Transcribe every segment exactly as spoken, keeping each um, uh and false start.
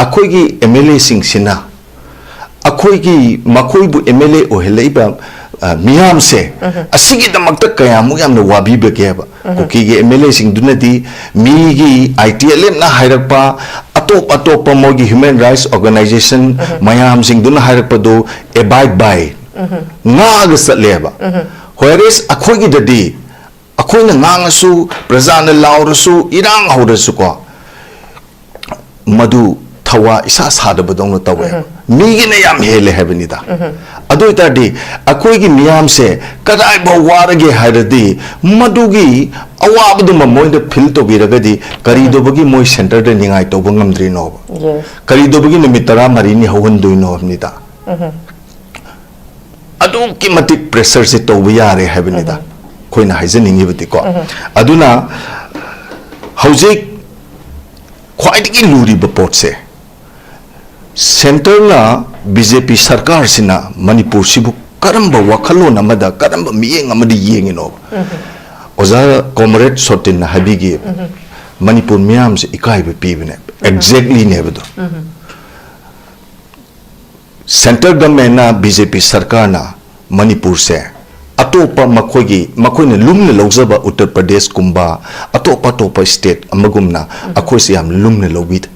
ꯑꯩꯈꯣꯏꯒꯤ M L ꯑꯦꯁꯤꯡꯁꯤꯅ ꯑꯩꯈꯣꯏꯒꯤ, ꯃꯈꯣꯏꯕꯨ ꯑꯦꯝ ꯑꯦꯜ ꯑꯦ ꯑꯣꯏꯍꯜꯂꯛꯏꯕ, ꯑ, ꯃꯤꯌꯥꯝꯁꯦ, ꯎꯝꯍꯨꯝ꯫ ꯑꯁꯤꯒꯤꯗꯃꯛꯇ ꯀꯌꯥꯃꯨꯛ ꯌꯥꯝꯅ ꯋꯥꯕꯤꯕꯒꯦꯕ? ꯎꯝꯍꯨꯝ꯫ ꯀꯨꯀꯤꯒꯤ ꯑꯦꯝ ꯑꯦꯜ ꯑꯦꯁꯤꯡꯗꯨꯅꯗꯤ ꯃꯤꯒꯤ, ꯑꯥꯏ ꯇꯤ ꯑꯦꯜ ꯑꯦꯐꯅ ꯍꯥꯏꯔꯛꯄ, ꯑꯇꯣꯞ ꯑꯇꯣꯞꯄ ꯃꯣꯏꯒꯤ human rights organization, mm-hmm. ꯃꯌꯥꯝꯁꯤꯡꯗꯨꯅ ꯍꯥꯏꯔꯛꯄꯗꯨ abide by, ꯎꯝꯍꯨꯝ꯫ ꯉꯥꯛꯑꯒ ꯆꯠꯂꯦꯕ꯫ ꯎꯝꯍꯨꯝ꯫ Whereas ꯑꯩꯈꯣꯏꯒꯤꯗꯗꯤ ꯑꯩꯈꯣꯏꯅ ꯉꯥꯡꯉꯁꯨ, ꯄ꯭ꯔꯖꯥꯅ ꯂꯥꯎꯔꯁꯨ, ꯏꯔꯥꯡ ꯍꯧꯔꯁꯨꯀꯣ, ꯃꯗꯨ ꯊꯋꯥ ꯏꯁꯥ ꯁꯥꯗꯕꯗꯧꯅ ꯇꯧꯋꯦ꯫ ꯎꯝꯍꯨꯝ꯫ ꯃꯤꯒꯤꯅ ꯌꯥꯝ ꯍꯦꯜꯂꯦ ꯍꯥꯏꯕꯅꯤꯗ꯫ ꯎꯝꯍꯨꯝ꯫ ꯑꯗꯨ ꯑꯣꯏꯇꯥꯔꯗꯤ ꯑꯩꯈꯣꯏꯒꯤ ꯃꯤꯌꯥꯝꯁꯦ ꯀꯗꯥꯏꯐꯥꯎ ꯋꯥꯔꯒꯦ ꯍꯥꯏꯔꯗꯤ, ꯃꯗꯨꯒꯤ ꯑꯋꯥꯕꯗꯨꯃ ꯃꯣꯏꯗ feel ꯇꯧꯕꯤꯔꯒꯗꯤ, ꯀꯔꯤꯗꯧꯕꯒꯤ ꯃꯣꯏ centreꯗ ꯅꯤꯡꯉꯥꯏ ꯇꯧꯕ ꯉꯝꯗ꯭ꯔꯤꯅꯣꯕ? Yes꯫ ꯀꯔꯤꯗꯧꯕꯒꯤ ꯅꯨꯃꯤꯠ ꯇꯔꯥꯃꯔꯤꯅꯤ ꯍꯧꯍꯟꯗꯣꯏꯅꯣ ꯍꯥꯏꯕꯅꯤꯗ꯫ ꯎꯝꯍꯨꯝ꯫ ꯑꯗꯨꯛꯀꯤ ꯃꯇꯤꯛ pressureꯁꯦ ꯇꯧꯕ ꯌꯥꯔꯦ ꯍꯥꯏꯕꯅꯤꯗ, ꯎꯝꯍꯨꯝ꯫ ꯑꯩꯈꯣꯏꯅ ꯍꯥꯏꯖꯅꯤꯡꯉꯤꯕꯗꯤꯀꯣ꯫ ꯎꯝꯍꯨꯝ꯫ ꯑꯗꯨꯅ ꯍꯧꯖꯤꯛ ꯈ꯭ꯋꯥꯏꯗꯒꯤ ꯂꯨꯔꯤꯕ ꯄꯣꯠꯁꯦ, centreꯅ, ꯕꯤ ꯖꯦ ꯄꯤ ꯁꯔꯀꯥꯔꯁꯤꯅ ꯃꯅꯤꯄꯨꯔꯁꯤꯕꯨ ꯀꯔꯝꯕ ꯋꯥꯈꯜꯂꯣꯟ ꯑꯃꯗ, ꯀꯔꯝꯕ ꯃꯤꯠꯌꯦꯡ ꯑꯃꯗ ꯌꯦꯡꯉꯤꯅꯣꯕ? ꯎꯝꯍꯨꯝ꯫ ꯑꯣꯖꯥ comrade ꯁꯣꯇꯤꯟꯅ ꯍꯥꯏꯕꯤꯈꯤ, ꯎꯝꯍꯨꯝ꯫ ꯃꯅꯤꯄꯨꯔ ꯃꯤꯌꯥꯝꯁꯦ ꯏꯀꯥꯏꯕ ꯄꯤꯕꯅꯦ꯫ ꯎꯝꯍꯨꯝ꯫ Exactlyꯅꯦꯕꯗꯣ꯫ ꯎꯝꯍꯨꯝ꯫ Centre governmentꯅ, ꯕꯤ ꯖꯦ ꯄꯤ ꯁꯔꯀꯥꯔꯅ ꯃꯅꯤꯄꯨꯔꯁꯦ ꯑꯇꯣꯞꯄ ꯃꯈꯣꯏꯒꯤ, ꯃꯈꯣꯏꯅ ꯂꯨꯝꯅ ꯂꯧꯖꯕ ꯎꯠꯇꯔ ꯄ꯭ꯔꯗꯦꯁꯀꯨꯝꯕ, ꯑꯇꯣꯞ ꯑꯇꯣꯞꯄ state ꯑꯃꯒꯨꯝꯅ ꯎꯝ꯫ ꯑꯩꯈꯣꯏꯁꯦ ꯌꯥꯝ ꯂꯨꯝꯅ ꯂꯧꯕꯤꯗꯦ,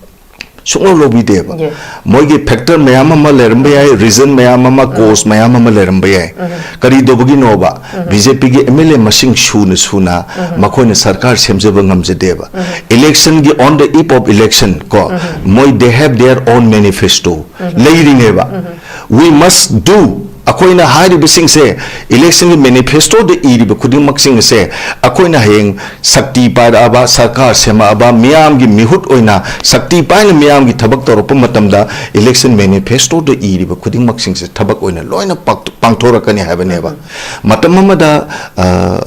ꯁꯨꯡꯂꯧ ꯂꯧꯕꯤꯗꯦꯕ꯫ Yes꯫ ꯃꯣꯏꯒꯤ factor ꯃꯌꯥꯝ ꯑꯃ ꯂꯩꯔꯝꯕ ꯌꯥꯏ, reason ꯃꯌꯥꯝ ꯑꯃ, ꯎꯝ꯫ Cause ꯃꯌꯥꯝ ꯑꯃ ꯂꯩꯔꯝꯕ ꯌꯥꯏ꯫ ꯎꯝ꯫ ꯀꯔꯤꯗꯧꯕꯒꯤꯅꯣꯕ? ꯎꯝ꯫ ꯕꯤ ꯖꯦ ꯄꯤꯒꯤ ꯑꯦꯝ ꯑꯦꯜ ꯑꯦ ꯃꯁꯤꯡ ꯁꯨꯅ ꯁꯨꯅ ꯎꯝ꯫ ꯃꯈꯣꯏꯅ ꯁꯔꯀꯥꯔ ꯁꯦꯝꯖꯕ ꯉꯝꯖꯗꯦꯕ꯫ ꯎꯝ꯫ Electionꯒꯤ on the eve of election ꯀꯣ, ꯎꯝ꯫ ꯃꯣꯏ they have their own manifesto um. ꯂꯩꯔꯤꯅꯦꯕ꯫ Um. We must do, ꯑꯩꯈꯣꯏꯅ ꯍꯥꯏꯔꯤꯕꯁꯤꯡꯁꯦ, electionꯒꯤ manifestoꯗ ꯏꯔꯤꯕ ꯈꯨꯗꯤꯡꯃꯛꯁꯤꯡ ꯑꯁꯦ ꯑꯩꯈꯣꯏꯅ ꯍꯌꯦꯡ ꯁꯛꯇꯤ ꯄꯥꯏꯔꯛꯑꯕ, ꯁꯔꯀꯥꯔ ꯁꯦꯝꯃꯛꯑꯕ, ꯃꯤꯌꯥꯝꯒꯤ ꯃꯤꯍꯨꯠ ꯑꯣꯏꯅ ꯁꯛꯇꯤ ꯄꯥꯏꯅ ꯃꯤꯌꯥꯝꯒꯤ ꯊꯕꯛ ꯇꯧꯔꯛꯄ ꯃꯇꯝꯗ election manifestoꯗ ꯏꯔꯤꯕ ꯈꯨꯗꯤꯡꯃꯛꯁꯤꯡꯁꯦ ꯊꯕꯛ ꯑꯣꯏꯅ ꯂꯣꯏꯅ ꯄꯥꯡꯊꯣ-, ꯄꯥꯡꯊꯣꯔꯛꯀꯅꯤ ꯍꯥꯏꯕꯅꯦꯕ꯫ ꯎꯝ꯫ ꯃꯇꯝ ꯑꯃꯗ, ꯑ,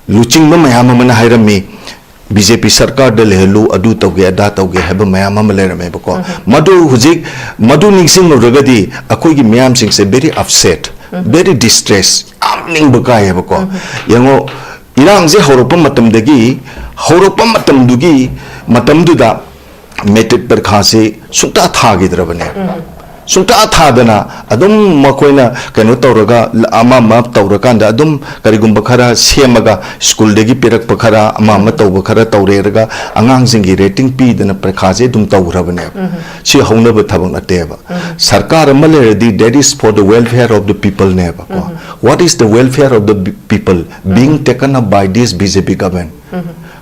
ꯂꯨꯆꯤꯡꯕ ꯃꯌꯥꯝ ꯑꯃꯅ ꯍꯥꯏꯔꯝꯃꯤ, ꯕꯤ ꯖꯦ ꯄꯤ ꯁꯔꯀꯥꯔꯗ ꯂꯩꯍꯜꯂꯨ, ꯑꯗꯨ ꯇꯧꯒꯦ, ꯑꯗꯥ ꯇꯧꯒꯦ ꯍꯥꯏꯕ ꯃꯌꯥꯝ ꯑꯃ ꯂꯩꯔꯝꯃꯦꯕꯀꯣ꯫ ꯎꯝ꯫ ꯃꯗꯨ ꯍꯧꯖꯤꯛ, ꯃꯗꯨ ꯅꯤꯡꯁꯤꯡꯂꯨꯔꯒꯗꯤ ꯑꯩꯈꯣꯏꯒꯤ ꯃꯤꯌꯥꯝꯁꯤꯡꯁꯦ very upset, ꯎꯝ꯫ Very distress, ꯌꯥꯝ ꯅꯤꯡꯕ ꯀꯥꯏꯌꯦꯕꯀꯣ꯫ ꯎꯝ꯫ ꯌꯦꯡꯉꯣ, ꯏꯔꯥꯡꯁꯦ ꯍꯧꯔꯛꯄ ꯃꯇꯝꯗꯒꯤ, ꯍꯧꯔꯛꯄ ꯃꯇꯝꯗꯨꯒꯤ, ꯃꯇꯝꯗꯨꯗ ꯃꯦꯇ꯭ꯔꯤꯛ ꯄꯔꯤꯈꯥꯁꯤ ꯁꯨꯡꯊꯥ ꯊꯥꯈꯤꯗ꯭ꯔꯕꯅꯦ꯫ ꯁꯨꯡꯊꯥ ꯊꯥꯗꯅ ꯑꯗꯨꯝ ꯃꯈꯣꯏꯅ ꯀꯩꯅꯣ ꯇꯧꯔꯒ, ꯑꯃ ꯑꯃ ꯇꯧꯔꯀꯥꯟꯗ ꯑꯗꯨꯝ ꯀꯔꯤꯒꯨꯝꯕ ꯈꯔ ꯁꯦꯝꯃꯒ, ꯁ꯭ꯀꯨꯜꯗꯒꯤ ꯄꯤꯔꯛꯄ ꯈꯔ, ꯑꯃ ꯑꯃ ꯇꯧꯕ ꯈꯔ ꯇꯧꯔꯦꯔꯒ ꯑꯉꯥꯡꯁꯤꯡꯒꯤ ꯔꯦꯇꯤꯡ ꯄꯤꯗꯅ ꯄꯔꯤꯈꯥꯁꯦ ꯑꯗꯨꯝ ꯇꯧꯈ꯭ꯔꯕꯅꯦꯕ꯫ ꯁꯤ ꯍꯧꯅꯕ ꯊꯕꯛ ꯅꯠꯇꯦꯕ꯫ ꯁꯔꯀꯥꯔ ꯑꯃ ꯂꯩꯔꯗꯤ, that is for the welfare of the people ꯅꯦꯕꯀꯣ꯫ What is the welfare of the people being taken up by this B J P government?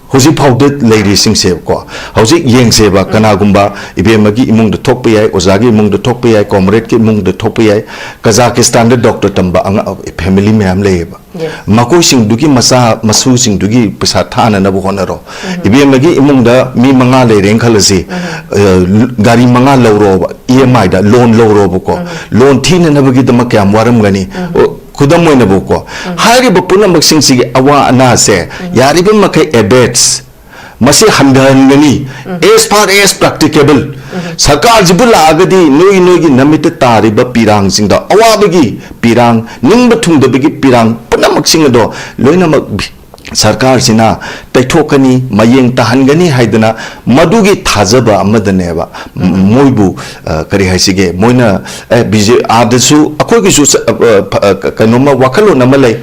ꯍꯧꯖꯤꯛ ꯐꯥꯎꯗ ꯂꯩꯔꯤꯁꯤꯡꯁꯦꯕꯀꯣ, ꯍꯧꯖꯤꯛ ꯌꯦꯡꯁꯦꯕ, ꯀꯅꯥꯒꯨꯝꯕ ꯏꯕꯦꯝꯃꯒꯤ ꯏꯃꯨꯡꯗ ꯊꯣꯛꯄ ꯌꯥꯏ, ꯑꯣꯖꯥꯒꯤ ꯏꯃꯨꯡꯗ ꯊꯣꯛꯄ ꯌꯥꯏ, ꯀꯣꯝꯔꯦꯗꯀꯤ ꯏꯃꯨꯡꯗ ꯊꯣꯛꯄ ꯌꯥꯏ, ꯀꯖꯥꯀꯤꯁꯇꯥꯟꯗ ꯗꯣꯛꯇꯔ ꯇꯝꯕ ꯑꯉꯥꯡ, ꯐꯦꯃꯤꯂꯤ ꯃꯌꯥꯝ ꯂꯩꯌꯦꯕ꯫ Yes. ꯃꯈꯣꯏꯁꯤꯡꯗꯨꯒꯤ ꯃꯆꯥ ꯃꯁꯨꯁꯤꯡꯗꯨꯒꯤ ꯄꯩꯁꯥ ꯊꯥꯅꯅꯕ ꯍꯣꯠꯅꯔꯣ꯫ ꯏꯕꯦꯝꯃꯒꯤ ꯏꯃꯨꯡꯗ ꯃꯤ ꯃꯉꯥ ꯂꯩꯔꯦꯅ ꯈꯜꯂꯁꯤ, ꯑ, ꯒꯥꯔꯤ ꯃꯉꯥ ꯂꯧꯔꯣꯕ, ꯏ ꯑꯦꯝ ꯑꯥꯏꯗ ꯂꯣꯟ ꯂꯧꯔꯣꯕꯀꯣ, ꯂꯣꯟ ꯊꯤꯅꯅꯕꯒꯤꯗꯃꯛ ꯀꯌꯥꯝ ꯋꯥꯔꯝꯒꯅꯤ? ꯑꯣ, ꯈꯨꯗꯝ ꯑꯣꯏꯅꯕꯨꯀꯣ, ꯍꯥꯏꯔꯤꯕ ꯄꯨꯝꯅꯃꯛꯁꯤꯡꯁꯤꯒꯤ ꯑꯋꯥ ꯑꯅꯥꯁꯦ ꯌꯥꯔꯤꯕ ꯃꯈꯩ ꯑꯦꯕꯦꯠꯁ ꯃꯁꯤ ꯍꯟꯊꯍꯟꯒꯅꯤ, as far as practicable꯫ ꯁꯔꯀꯥꯔꯁꯤꯕꯨ ꯂꯥꯛꯑꯒꯗꯤ ꯅꯣꯏ ꯅꯣꯏꯒꯤ ꯅꯃꯤꯠꯇ ꯇꯥꯔꯤꯕ ꯄꯤꯔꯥꯡꯁꯤꯡꯗꯣ, ꯑꯋꯥꯕꯒꯤ ꯄꯤꯔꯥꯡ, ꯅꯤꯡꯕ ꯊꯨꯡꯗꯕꯒꯤ ꯄꯤꯔꯥꯡ ꯄꯨꯝꯅꯃꯛꯁꯤꯡ ꯑꯗꯣ ꯂꯣꯏꯅꯃꯛ ꯁꯔꯀꯥꯔꯁꯤꯅ ꯇꯩꯊꯣꯛꯀꯅꯤ, ꯃꯌꯦꯡ ꯇꯥꯍꯟꯒꯅꯤ ꯍꯥꯏꯗꯅ ꯃꯗꯨꯒꯤ ꯊꯥꯖꯕ ꯑꯃꯗꯅꯦꯕ ꯃꯣꯏꯕꯨ, ꯑ, ꯀꯔꯤ ꯍꯥꯏꯁꯤꯒꯦ, ꯃꯣꯏꯅ, ꯑꯦ, ꯕꯤ ꯖꯦ, ꯑꯥꯗꯁꯨ ꯑꯩꯈꯣꯏꯒꯤꯁꯨ ꯆ-, ꯑ, ꯑ, ꯐ-, ꯑ, ꯀꯩꯅꯣꯝꯃ, ꯋꯥꯈꯜꯂꯣꯟ ꯑꯃ ꯂꯩ꯫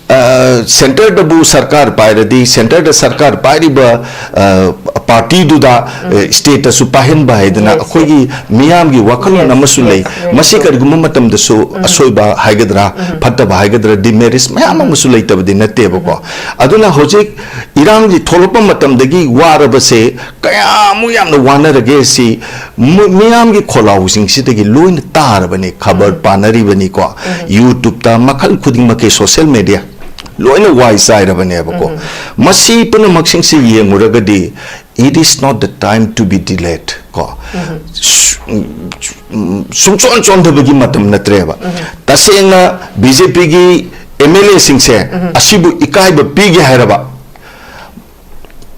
ꯑ, ꯁꯦꯟꯇꯔꯗꯕꯨ ꯁꯔꯀꯥꯔ ꯄꯥꯏꯔꯗꯤ, ꯁꯦꯟꯇꯔꯗ ꯁꯔꯀꯥꯔ ꯄꯥꯏꯔꯤꯕ, ꯑ, ꯄꯥꯔꯇꯤꯗꯨꯗ, ꯑ, ꯁ꯭ꯇꯦꯠꯇꯁꯨ ꯄꯥꯏꯍꯟꯕ ꯍꯥꯏꯗꯅ ꯑꯩꯈꯣꯏꯒꯤ ꯃꯤꯌꯥꯝꯒꯤ ꯋꯥꯈꯜꯂꯣꯟ ꯑꯃꯁꯨ ꯂꯩ꯫ ꯃꯁꯤ ꯀꯔꯤꯒꯨꯝꯕ ꯃꯇꯝꯗꯁꯨ ꯑꯁꯣꯏꯕ ꯍꯥꯏꯒꯗ꯭ꯔꯥ, ꯐꯠꯇꯕ ꯍꯥꯏꯒꯗ꯭ꯔꯥ, ꯗꯤꯃꯦꯔꯤꯠꯁ ꯃꯌꯥꯝ ꯑꯃꯁꯨ ꯂꯩꯇꯕꯗꯤ ꯅꯠꯇꯦꯕꯀꯣ꯫ ꯑꯗꯨꯅ ꯍꯧꯖꯤꯛ ꯏꯔꯥꯡꯒꯤ ꯊꯣꯛꯂꯛꯄ ꯃꯇꯝꯗꯒꯤ ꯋꯥꯔꯕꯁꯦ ꯀꯌꯥꯃꯨꯛ ꯌꯥꯝꯅ ꯋꯥꯅꯔꯒꯦ ꯁꯤ ꯃꯨ-, ꯃꯤꯌꯥꯝꯒꯤ ꯈꯣꯜꯂꯥꯎꯁꯤꯡꯁꯤꯗꯒꯤ ꯂꯣꯏꯅ ꯇꯥꯔꯕꯅꯤ꯫ ꯈꯕꯔ ꯄꯥꯅꯔꯤꯕꯅꯤꯀꯣ, ꯌꯨꯇ꯭ꯌꯨꯕꯇ, ꯃꯈꯜ ꯈꯨꯗꯤꯡꯃꯛꯀꯤ ꯁꯣꯁꯤꯌꯦꯜ ꯃꯦꯗꯤꯌꯥ ꯂꯣꯏꯅ ꯋꯥꯏ ꯆꯥꯏꯔꯕꯅꯦꯕꯀꯣ꯫ ꯃꯁꯤ ꯄꯨꯝꯅꯃꯛꯁꯤꯡꯁꯤ ꯌꯦꯡꯉꯨꯔꯒꯗꯤ, it is not the time to be delayed ꯀꯣ꯫ ꯁꯨ-, ꯎꯝ, ꯁꯨꯡꯆꯣꯟ ꯆꯣꯟꯗꯕꯒꯤ ꯃꯇꯝ ꯅꯠꯇ꯭ꯔꯦꯕ꯫ ꯇꯁꯦꯡꯅ ꯕꯤ ꯖꯦ ꯄꯤꯒꯤ ꯑꯦꯝ ꯑꯦꯜ ꯑꯦꯁꯤꯡꯁꯦ ꯑꯁꯤꯕꯨ ꯏꯀꯥꯏꯕ ꯄꯤꯒꯦ ꯍꯥꯏꯔꯕ,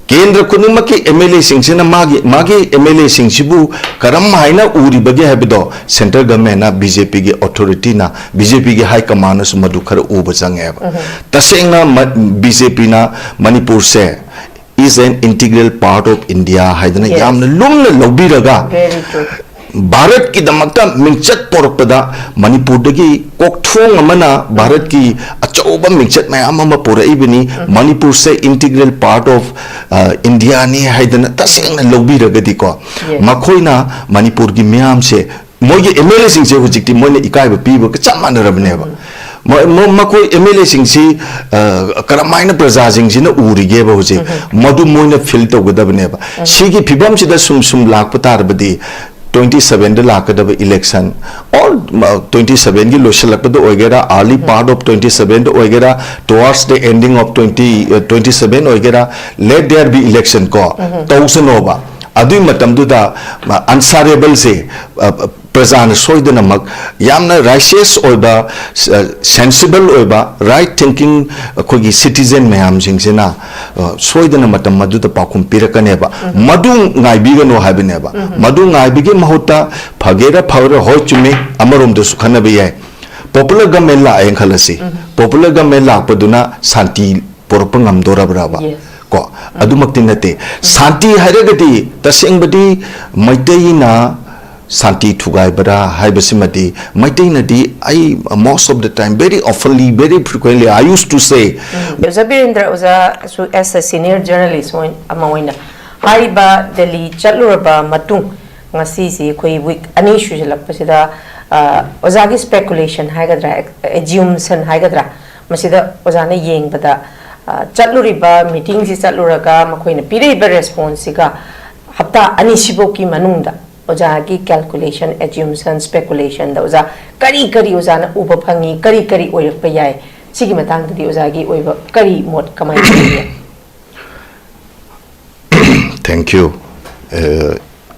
ꯀꯦꯟꯗ꯭ꯔ ꯈꯨꯗꯤꯡꯃꯛꯀꯤ ꯑꯦꯝ ꯑꯦꯜ ꯑꯦꯁꯤꯡꯁꯤꯅ ꯃꯥꯒꯤ, ꯃꯥꯒꯤ ꯑꯦꯝ ꯑꯦꯜ ꯑꯦꯁꯤꯡꯁꯤꯕꯨ ꯀꯔꯝ ꯍꯥꯏꯅ ꯎꯔꯤꯕꯒꯦ ꯍꯥꯏꯕꯗꯣ ꯁꯦꯟꯇ꯭ꯔꯦꯜ ꯒꯚꯔꯟꯃꯦꯟꯅ, ꯕꯤ ꯖꯦ ꯄꯤꯒꯤ ꯑꯣꯊꯣꯔꯤꯇꯤꯅ, ꯕꯤ ꯖꯦ ꯄꯤꯒꯤ ꯍꯥꯏ ꯀꯃꯥꯟꯅꯁꯨ ꯃꯗꯨ ꯈꯔ ꯎꯕ ꯆꯪꯉꯦꯕ꯫ ꯇꯁꯦꯡꯅ ꯃ-, ꯕꯤ ꯖꯦ ꯄꯤꯅ ꯃꯅꯤꯄꯨꯔꯁꯦ is an integral part of India ꯍꯥꯏꯗꯅ Yes. ꯌꯥꯝꯅ ꯂꯨꯝꯅ ꯂꯧꯕꯤꯔꯒ Very true. ꯚꯥꯔꯠꯀꯤꯗꯃꯛꯇ ꯃꯤꯡꯆꯠ ꯄꯣꯔꯛꯄꯗ ꯃꯅꯤꯄꯨꯔꯗꯒꯤ ꯀꯣꯛꯊꯣꯡ ꯑꯃꯅ ꯚꯥꯔꯠꯀꯤ ꯑꯆꯧꯕ ꯃꯤꯡꯆꯠ ꯃꯌꯥꯝ ꯑꯃ ꯄꯨꯔꯛꯏꯕꯅꯤ꯫ ꯃꯅꯤꯄꯨꯔꯁꯦ integral part of Indiaꯅꯤ ꯍꯥꯏꯗꯅ ꯇꯁꯦꯡꯅ ꯂꯧꯕꯤꯔꯒꯗꯤꯀꯣ, Yes. ꯃꯈꯣꯏꯅ ꯃꯅꯤꯄꯨꯔꯒꯤ ꯃꯤꯌꯥꯝꯁꯦ, ꯃꯣꯏꯒꯤ ꯑꯦꯝ ꯑꯦꯜ ꯑꯦꯁꯤꯡꯁꯦ ꯍꯧꯖꯤꯛꯇꯤ ꯃꯣꯏꯅ ꯏꯀꯥꯏꯕ ꯄꯤꯕꯒ ꯆꯞ ꯃꯥꯟꯅꯔꯕꯅꯦꯕ꯫ ꯃ- ꯃ- ꯃꯈꯣꯏ ꯑꯦꯝ ꯑꯦꯜ ꯑꯦꯁꯤꯡꯁꯤ ꯀꯔꯝꯍꯥꯏꯅ ꯄ꯭ꯔꯖꯥꯁꯤꯡꯁꯤꯅ ꯎꯔꯤꯒꯦꯕ ꯍꯧꯖꯤꯛ? ꯃꯗꯨ ꯃꯣꯏꯅ ꯐꯤꯜ ꯇꯧꯒꯗꯕꯅꯦꯕ꯫ ꯁꯤꯒꯤ ꯐꯤꯕꯝꯁꯤꯗ ꯁꯨꯝ ꯁꯨꯝ ꯂꯥꯛꯄ ꯇꯥꯔꯕꯗꯤ, twenty sevenꯗ ꯂꯥꯛꯀꯗꯕ election, or twenty sevenꯒꯤ ꯂꯣꯏꯁꯤꯜꯂꯛꯄꯗ ꯑꯣꯏꯒꯦꯔꯥ, early part of twenty sevenꯗ ꯑꯣꯏꯒꯦꯔꯥ, towards the ending of twenty twenty seven ꯑꯣꯏꯒꯦꯔꯥ, let there be election ꯀꯣ, ꯇꯧꯁꯅꯣꯕ꯫ ꯑꯗꯨꯒꯤ ꯃꯇꯝꯗꯨꯗ ꯑꯟꯁꯥꯔꯦꯕꯜꯁꯦ ꯄ꯭ꯔꯖꯥꯅ ꯁꯣꯏꯗꯅꯃꯛ ꯌꯥꯝꯅ ꯔꯥꯏꯁꯤꯌꯁ ꯑꯣꯏꯕ, ꯁꯦꯟꯁꯤꯕꯜ ꯑꯣꯏꯕ, ꯔꯥꯏꯠ ꯊꯤꯡꯀꯤꯡ ꯑꯩꯈꯣꯏꯒꯤ ꯁꯤꯇꯤꯖꯦꯟ ꯃꯌꯥꯝꯁꯤꯡꯁꯤꯅ ꯁꯣꯏꯗꯅ ꯃꯇꯝ ꯃꯗꯨꯗ ꯄꯥꯎꯈꯨꯝ ꯄꯤꯔꯛꯀꯅꯦꯕ꯫ ꯃꯗꯨ ꯉꯥꯏꯕꯤꯒꯅꯨ ꯍꯥꯏꯕꯅꯦꯕ꯫ ꯃꯗꯨ ꯉꯥꯏꯕꯒꯤ ꯃꯍꯨꯠꯇ, ꯐꯒꯦꯔꯥ ꯐꯒꯦꯔꯥ, ꯍꯣꯏ, ꯆꯨꯝꯃꯤ, ꯑꯃꯔꯣꯝꯗꯁꯨ ꯈꯟꯅꯕ ꯌꯥꯏ꯫ ꯄꯣꯄꯨꯂꯔ ꯒꯃꯦꯟ ꯂꯥꯛꯑꯦꯅ ꯈꯜꯂꯁꯤ꯫ ꯄꯣꯄꯨꯂꯔ ꯒꯃꯦꯟ ꯂꯥꯛꯄꯗꯨꯅ ꯁꯥꯟꯇꯤ ꯄꯨꯔꯛꯄ ꯉꯝꯗꯣꯔꯕ꯭ꯔꯕ? Yes. ꯀꯣ, ꯑꯗꯨꯃꯛꯇꯤ ꯅꯠꯇꯦ꯫ ꯁꯥꯟꯇꯤ ꯍꯥꯏꯔꯒꯗꯤ ꯇꯁꯦꯡꯕꯗꯤ ꯃꯩꯇꯩꯅ ꯁꯥꯟꯇꯤ ꯊꯨꯒꯥꯏꯕ꯭ꯔꯥ ꯍꯥꯏꯕꯁꯤꯃꯗꯤ, ꯃꯩꯇꯩꯅꯗꯤ, ꯑꯩ most of the time, very oftenly, very frequently, I used to say, ꯑꯣꯖꯥ ꯕꯤꯔꯦꯟꯗ꯭ꯔ, ꯑꯣꯖꯥꯁꯨ as a senior journalist ꯑꯣꯏ- ꯑꯃ ꯑꯣꯏꯅ, ꯍꯥꯏꯔꯤꯕ ꯗꯦꯜꯂꯤ ꯆꯠꯂꯨꯔꯕ ꯃꯇꯨꯡ, ꯉꯁꯤꯁꯤ ꯑꯩꯈꯣꯏ ꯋꯤꯛ ꯑꯅꯤ ꯁꯨꯖꯜꯂꯛꯄꯁꯤꯗ, ꯑ, ꯑꯣꯖꯥꯒꯤ ꯁ꯭ꯄꯦꯀꯨꯂꯦꯁꯟ ꯍꯥꯏꯒꯗ꯭ꯔꯥ, ꯑꯦꯖ꯭ꯌꯨꯝꯁꯟ ꯍꯥꯏꯒꯗ꯭ꯔꯥ, ꯃꯁꯤꯗ ꯑꯣꯖꯥꯅ ꯌꯦꯡꯕꯗ, ꯑ, ꯆꯠꯂꯨꯔꯤꯕ ꯃꯤꯇꯤꯡꯁꯤ ꯆꯠꯂꯨꯔꯒ ꯃꯈꯣꯏꯅ ꯄꯤꯔꯛꯏꯕ ꯔꯦꯁꯄꯣꯟꯁꯁꯤꯒ ꯍꯞꯇꯥ ꯑꯅꯤ ꯁꯤꯐꯧꯒꯤ ꯃꯅꯨꯡꯗ ꯑꯣꯖꯥꯒꯤ ꯀꯦꯜꯀꯨꯂꯦꯁꯟ, ꯑꯦꯖ꯭ꯌꯨꯝꯁꯟ, ꯁ꯭ꯄꯦꯀꯨꯂꯦꯁꯟꯗ ꯑꯣꯖꯥ ꯀꯔꯤ ꯀꯔꯤ ꯑꯣꯖꯥꯅ ꯎꯕ ꯐꯪꯉꯤ, ꯀꯔꯤ ꯀꯔꯤ ꯑꯣꯏꯔꯛꯄ ꯌꯥꯏ, ꯁꯤꯒꯤ ꯃꯇꯥꯡꯗꯗꯤ ꯑꯣꯖꯥꯒꯤ ꯑꯣꯏꯕ ꯀꯔꯤ ꯃꯣꯠ, ꯀꯃꯥꯏꯅ ꯂꯩꯒꯦ? Thank you꯫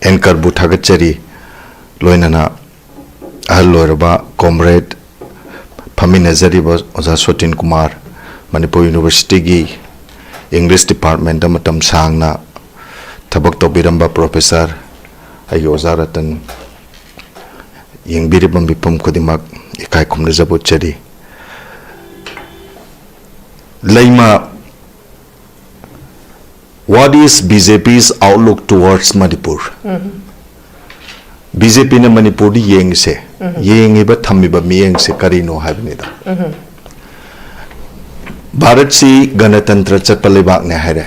ꯑꯦꯡꯀꯔꯕꯨ ꯊꯥꯒꯠꯆꯔꯤ, ꯂꯣꯏꯅꯅ ꯑꯍꯜ ꯑꯣꯏꯔꯕ ꯀꯣꯝꯔꯦꯗ ꯐꯝꯃꯤꯟꯅꯖꯔꯤꯕ ꯑꯣꯖꯥ ꯁꯣꯇꯤꯟ ꯀꯨꯃꯥꯔ, ꯃꯅꯤꯄꯨꯔ ꯌꯨꯅꯤꯚꯔꯁꯤꯇꯤꯒꯤ ꯏꯪꯂꯤꯁ ꯗꯤꯄꯥꯔꯠꯃꯦꯟꯗ ꯃꯇꯝ ꯁꯥꯡꯅ ꯊꯕꯛ ꯇꯧꯕꯤꯔꯝꯕ ꯄ꯭ꯔꯣꯐꯦꯁꯔ, ꯑꯩꯒꯤ ꯑꯣꯖꯥ ꯔꯇꯟ, ꯌꯦꯡꯕꯤꯔꯤꯕ ꯃꯤꯄꯨꯝ ꯈꯨꯗꯤꯡꯃꯛ ꯏꯀꯥꯏ ꯈꯨꯝꯅꯖꯕ ꯎꯠꯆꯔꯤ꯫ ꯂꯩꯃ What is B J P's outlook towards Manipur? B J P ꯅ ꯃꯅꯤꯄꯨꯔꯗ ꯌꯦꯡꯉꯤꯁꯦ, ꯌꯦꯡꯉꯤꯕ, ꯊꯝꯃꯤꯕ ꯃꯤꯠꯌꯦꯡꯁꯦ ꯀꯔꯤꯅꯣ ꯍꯥꯏꯕꯅꯤꯗ꯫ ꯚꯥꯔꯠꯁꯤ ꯒꯅꯇꯟꯇ꯭ꯔ ꯆꯠꯄ ꯂꯩꯕꯥꯛꯅꯦ ꯍꯥꯏꯔꯦ꯫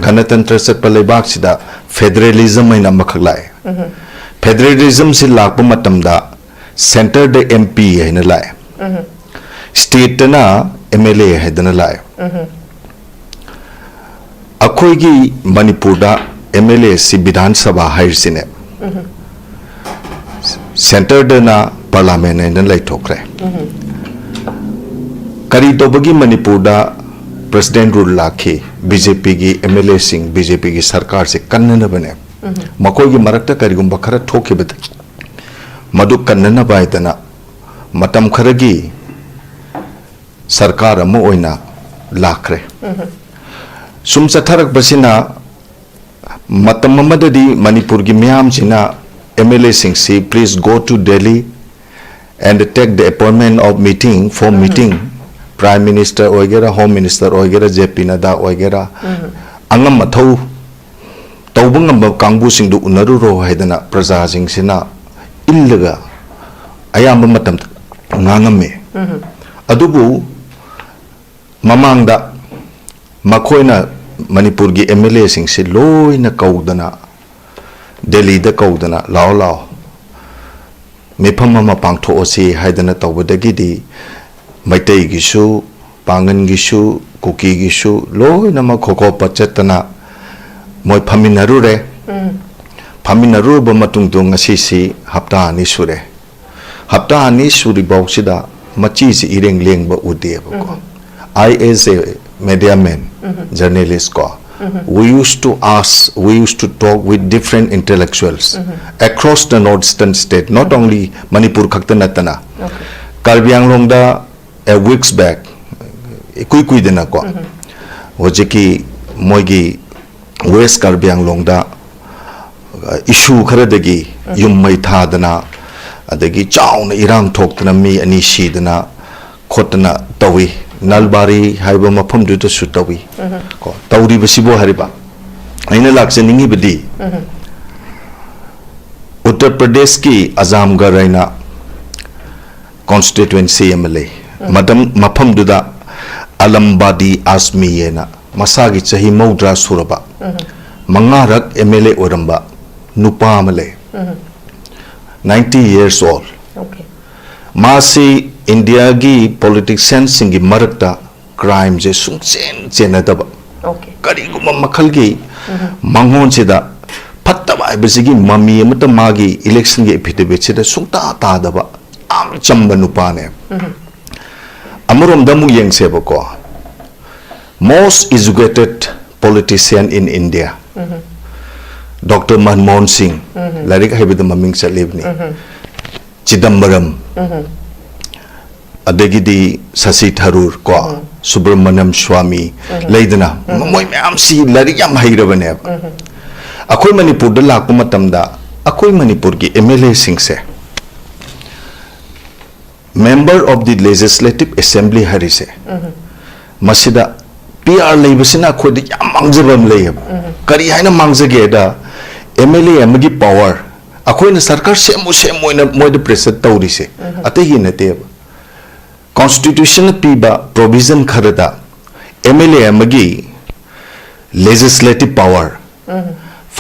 ꯒꯅꯇꯟꯇ꯭ꯔ ꯆꯠꯄ ꯂꯩꯕꯥꯛꯁꯤꯗ ꯐꯦꯗꯔꯦꯂꯤꯖꯝ ꯍꯥꯏꯅ ꯑꯃꯈꯛ ꯂꯥꯛꯑꯦ꯫ ꯐꯦꯗꯔꯦꯂꯤꯖꯝꯁꯤ ꯂꯥꯛꯄ ꯃꯇꯝꯗ ꯁꯦꯟꯇꯔꯗ M P ꯍꯥꯏꯅ ꯂꯥꯛꯑꯦ, ꯁ꯭ꯇꯦꯠꯇꯅ M L A ꯍꯥꯏꯗꯅ ꯂꯥꯛꯑꯦ꯫ ꯑꯩꯈꯣꯏꯒꯤ ꯃꯅꯤꯄꯨꯔꯗ M L A ꯁꯤ ꯕꯤꯙꯥꯟ ꯁꯚꯥ ꯍꯥꯏꯔꯤꯁꯤꯅꯦ, ꯁꯦꯟꯇꯔꯗꯅ ꯄꯥꯔꯂꯥꯃꯦꯟ ꯍꯥꯏꯅ ꯂꯩꯊꯣꯛꯈ꯭ꯔꯦ꯫ ꯀꯔꯤ ꯇꯧꯕꯒꯤ ꯃꯅꯤꯄꯨꯔꯗ ꯄ꯭ꯔꯦꯁꯤꯗꯦꯟ ꯔꯨꯜ ꯂꯥꯛꯈꯤ? B J P ꯒꯤ M L A ꯁꯤꯡ, B J P ꯒꯤ ꯁꯔꯀꯥꯔꯁꯦ ꯀꯟꯅꯅꯕꯅꯦ꯫ ꯃꯈꯣꯏꯒꯤ ꯃꯔꯛꯇ ꯀꯔꯤꯒꯨꯝꯕ ꯈꯔ ꯊꯣꯛꯈꯤꯕꯗ ꯃꯗꯨ ꯀꯟꯅꯅꯕ ꯍꯥꯏꯗꯅ ꯃꯇꯝ ꯈꯔꯒꯤ ꯁꯔꯀꯥꯔ ꯑꯃ ꯑꯣꯏꯅ ꯂꯥꯛꯈ꯭ꯔꯦ꯫ ꯁꯨꯝ ꯆꯠꯊꯔꯛꯄꯁꯤꯅ ꯃꯇꯝ ꯑꯃꯗꯗꯤ ꯃꯅꯤꯄꯨꯔꯒꯤ ꯃꯤꯌꯥꯝꯁꯤꯅ M L A ꯁꯤꯡꯁꯤ please go to Delhi and take the appointment of meeting for meeting, Prime Minister ꯑꯣꯏꯒꯦꯔꯥ, Home Minister ꯑꯣꯏꯒꯦꯔꯥ, J P Nadda ꯑꯣꯏꯒꯦꯔꯥ, ꯑꯉꯝ ꯑꯊꯧ ꯇꯧꯕ ꯉꯝꯕ ꯀꯥꯡꯕꯨꯁꯤꯡꯗꯨ ꯎꯅꯔꯨꯔꯣ ꯍꯥꯏꯗꯅ ꯄ꯭ꯔꯖꯥꯁꯤꯡꯁꯤꯅ ꯏꯜꯂꯒ ꯑꯌꯥꯝꯕ ꯃꯇꯝꯗ ꯉꯥꯡꯉꯝꯃꯤ꯫ ꯑꯗꯨꯕꯨ ꯃꯃꯥꯡꯗ ꯃꯈꯣꯏꯅ ꯃꯅꯤꯄꯨꯔꯒꯤ M L A ꯁꯤꯡꯁꯤ ꯂꯣꯏꯅ ꯀꯧꯗꯅ, ꯗꯦꯜꯂꯤꯗ ꯀꯧꯗꯅ, "ꯂꯥꯛꯑꯣ, ꯂꯥꯛꯑꯣ, ꯃꯤꯐꯝ ꯑꯃ ꯄꯥꯡꯊꯣꯛꯑꯁꯤ" ꯍꯥꯏꯗꯅ ꯇꯧꯕꯗꯒꯤꯗꯤ ꯃꯩꯇꯩꯒꯤꯁꯨ, ꯄꯥꯡꯒꯟꯒꯤꯁꯨ, ꯀꯨꯀꯤꯒꯤꯁꯨ ꯂꯣꯏꯅꯃꯛ ꯈꯣꯀꯣꯄ ꯆꯠꯇꯅ ꯃꯣꯏ ꯐꯝꯃꯤꯟꯅꯔꯨꯔꯦ꯫ ꯐꯝꯃꯤꯟꯅꯔꯨꯔꯕ ꯃꯇꯨꯡꯗꯣ ꯉꯁꯤꯁꯤ ꯍꯞꯇꯥ ꯑꯅꯤ ꯁꯨꯔꯦ꯫ ꯍꯞꯇꯥ ꯑꯅꯤ ꯁꯨꯔꯤꯐꯥꯎꯁꯤꯗ ꯃꯆꯤꯁꯤ ꯏꯔꯦꯡ ꯂꯦꯡꯕ ꯎꯗꯦꯕꯀꯣ꯫ I as a media man, journalist ꯀꯣ, we used to ask, we used to talk with different intellectuals across the northeastern state, not only Manipur ꯈꯛꯇ ꯅꯠꯇꯅ꯫ ꯀꯥꯔꯕꯤ ꯑꯪꯂꯣꯡꯗ a weeks back, ꯏꯀꯨꯏ ꯀꯨꯏꯗꯅꯀꯣ, ꯍꯧꯖꯤꯛꯀꯤ ꯃꯣꯏꯒꯤ ꯋꯦꯁ ꯀꯥꯔꯕꯤ ꯑꯪꯂꯣꯡꯗ, ꯑ, ꯏꯁꯨ ꯈꯔꯗꯒꯤ ꯌꯨꯝ ꯃꯩ ꯊꯥꯗꯅ, ꯑꯗꯒꯤ ꯆꯥꯎꯅ ꯏꯔꯥꯡ ꯊꯣꯛꯇꯅ ꯃꯤ ꯑꯅꯤ ꯁꯤꯗꯅ ꯈꯣꯠꯇꯅ ꯇꯧꯏ꯫ ꯅꯜꯕꯥꯔꯤ ꯍꯥꯏꯕ ꯃꯐꯝꯗꯨꯗꯁꯨ ꯇꯧꯏ꯫ ꯀꯣ, ꯇꯧꯔꯤꯕꯁꯤꯕꯨ ꯍꯥꯏꯔꯤꯕ ꯑꯩꯅ ꯂꯥꯛꯆꯅꯤꯡꯉꯤꯕꯗꯤ, ꯎꯠꯇꯔ ꯄ꯭ꯔꯗꯦꯁꯀꯤ ꯑꯖꯥꯝꯒꯔ ꯍꯥꯏꯅ ꯀꯣꯟꯁꯇꯤꯇ꯭ꯋꯦꯟꯁꯤ ꯑꯃ ꯂꯩ꯫ ꯃꯇꯝ, ꯃꯐꯝꯗꯨꯗ ꯑꯂꯝꯕꯥꯗꯤ ꯑꯥꯖꯃꯤ ꯍꯥꯏꯅ ꯃꯁꯥꯒꯤ ꯆꯍꯤ ꯃꯧꯗ꯭ꯔꯥ ꯁꯨꯔꯕ, ꯃꯉꯥꯔꯛ ꯑꯦꯝ ꯑꯦꯜ ꯑꯦ ꯑꯣꯏꯔꯝꯕ ꯅꯨꯄꯥ ꯑꯃ ꯂꯩ꯫ Ninety years old. Okay. ꯃꯥꯁꯤ ꯏꯟꯗꯤꯌꯥꯒꯤ ꯄꯣꯂꯤꯇꯤꯁꯤꯌꯥꯟꯁꯤꯡꯒꯤ ꯃꯔꯛꯇ ꯀ꯭ꯔꯥꯏꯝꯁꯦ ꯁꯨꯡꯆꯦꯟ ꯆꯦꯟꯅꯗꯕ, Okay. ꯀꯔꯤꯒꯨꯝꯕ ꯃꯈꯜꯒꯤ ꯃꯉꯣꯟꯁꯤꯗ ꯐꯠꯇꯕ ꯍꯥꯏꯕꯁꯤꯒꯤ ꯃꯃꯤ ꯑꯃꯠꯇ ꯃꯥꯒꯤ ꯏꯂꯦꯛꯁꯟꯒꯤ ꯑꯦꯐꯤꯗꯦꯚꯤꯠꯁꯤꯗ ꯁꯨꯡꯇꯥ ꯇꯥꯗꯕ ꯌꯥꯝ ꯆꯝꯕ ꯅꯨꯄꯥꯅꯦ꯫ ꯑꯃꯔꯣꯝꯗ ꯑꯃꯨꯛ ꯌꯦꯡꯁꯦꯕꯀꯣ, most educated politician in India, doctor Manmohan Singh, ꯂꯥꯏꯔꯤꯛ ꯍꯩꯕꯗ ꯃꯃꯤꯡ ꯆꯠꯂꯤꯕꯅꯤ꯫ ꯆꯤꯗꯝꯕꯔꯝ, ꯑꯗꯒꯤꯗꯤ ꯁꯁꯤ ꯊꯔꯨꯔ ꯀꯣ, ꯁꯨꯕ꯭ꯔꯃꯅꯝ ꯁ꯭ꯋꯥꯃꯤ, ꯂꯩꯗꯅ, ꯃꯣꯏ ꯃꯌꯥꯝꯁꯤ ꯂꯥꯏꯔꯤꯛ ꯌꯥꯝ ꯍꯩꯔꯕꯅꯦꯕ꯫ ꯑꯩꯈꯣꯏ ꯃꯅꯤꯄꯨꯔꯗ ꯂꯥꯛꯄ ꯃꯇꯝꯗ ꯑꯩꯈꯣꯏ ꯃꯅꯤꯄꯨꯔꯒꯤ ꯑꯦꯝ ꯑꯦꯜ ꯑꯦꯁꯤꯡꯁꯦ, Member of the Legislative Assembly ꯍꯥꯏꯔꯤꯁꯦ, ꯃꯁꯤꯗ ꯄꯤ ꯑꯥꯔ ꯂꯩꯕꯁꯤꯅ ꯑꯩꯈꯣꯏꯗ ꯌꯥꯝ ꯃꯥꯡꯖꯕ ꯑꯃ ꯂꯩꯌꯦꯕ꯫ ꯀꯔꯤ ꯍꯥꯏꯅ ꯃꯥꯡꯖꯒꯦꯗ, ꯑꯦꯝ ꯑꯦꯜ ꯑꯦ ꯑꯃꯒꯤ ꯄꯋꯥꯔ, ꯑꯩꯈꯣꯏꯅ ꯁꯔꯀꯥꯔ ꯁꯦꯝꯃꯨ ꯁꯦꯝꯃꯨ ꯍꯥꯏꯅ ꯃꯣꯏꯗ ꯄ꯭ꯔꯦꯁꯔ ꯇꯧꯔꯤꯁꯦ ꯑꯇꯩꯒꯤ ꯅꯠꯇꯦꯕ꯫ ꯀꯣꯟꯁꯇꯤꯇ꯭ꯌꯨꯁꯟꯅ ꯄꯤꯕ ꯄ꯭ꯔꯣꯚꯤꯖꯟ ꯈꯔꯗ ꯑꯦꯝ ꯑꯦꯜ ꯑꯦ ꯑꯃꯒꯤ legislative power,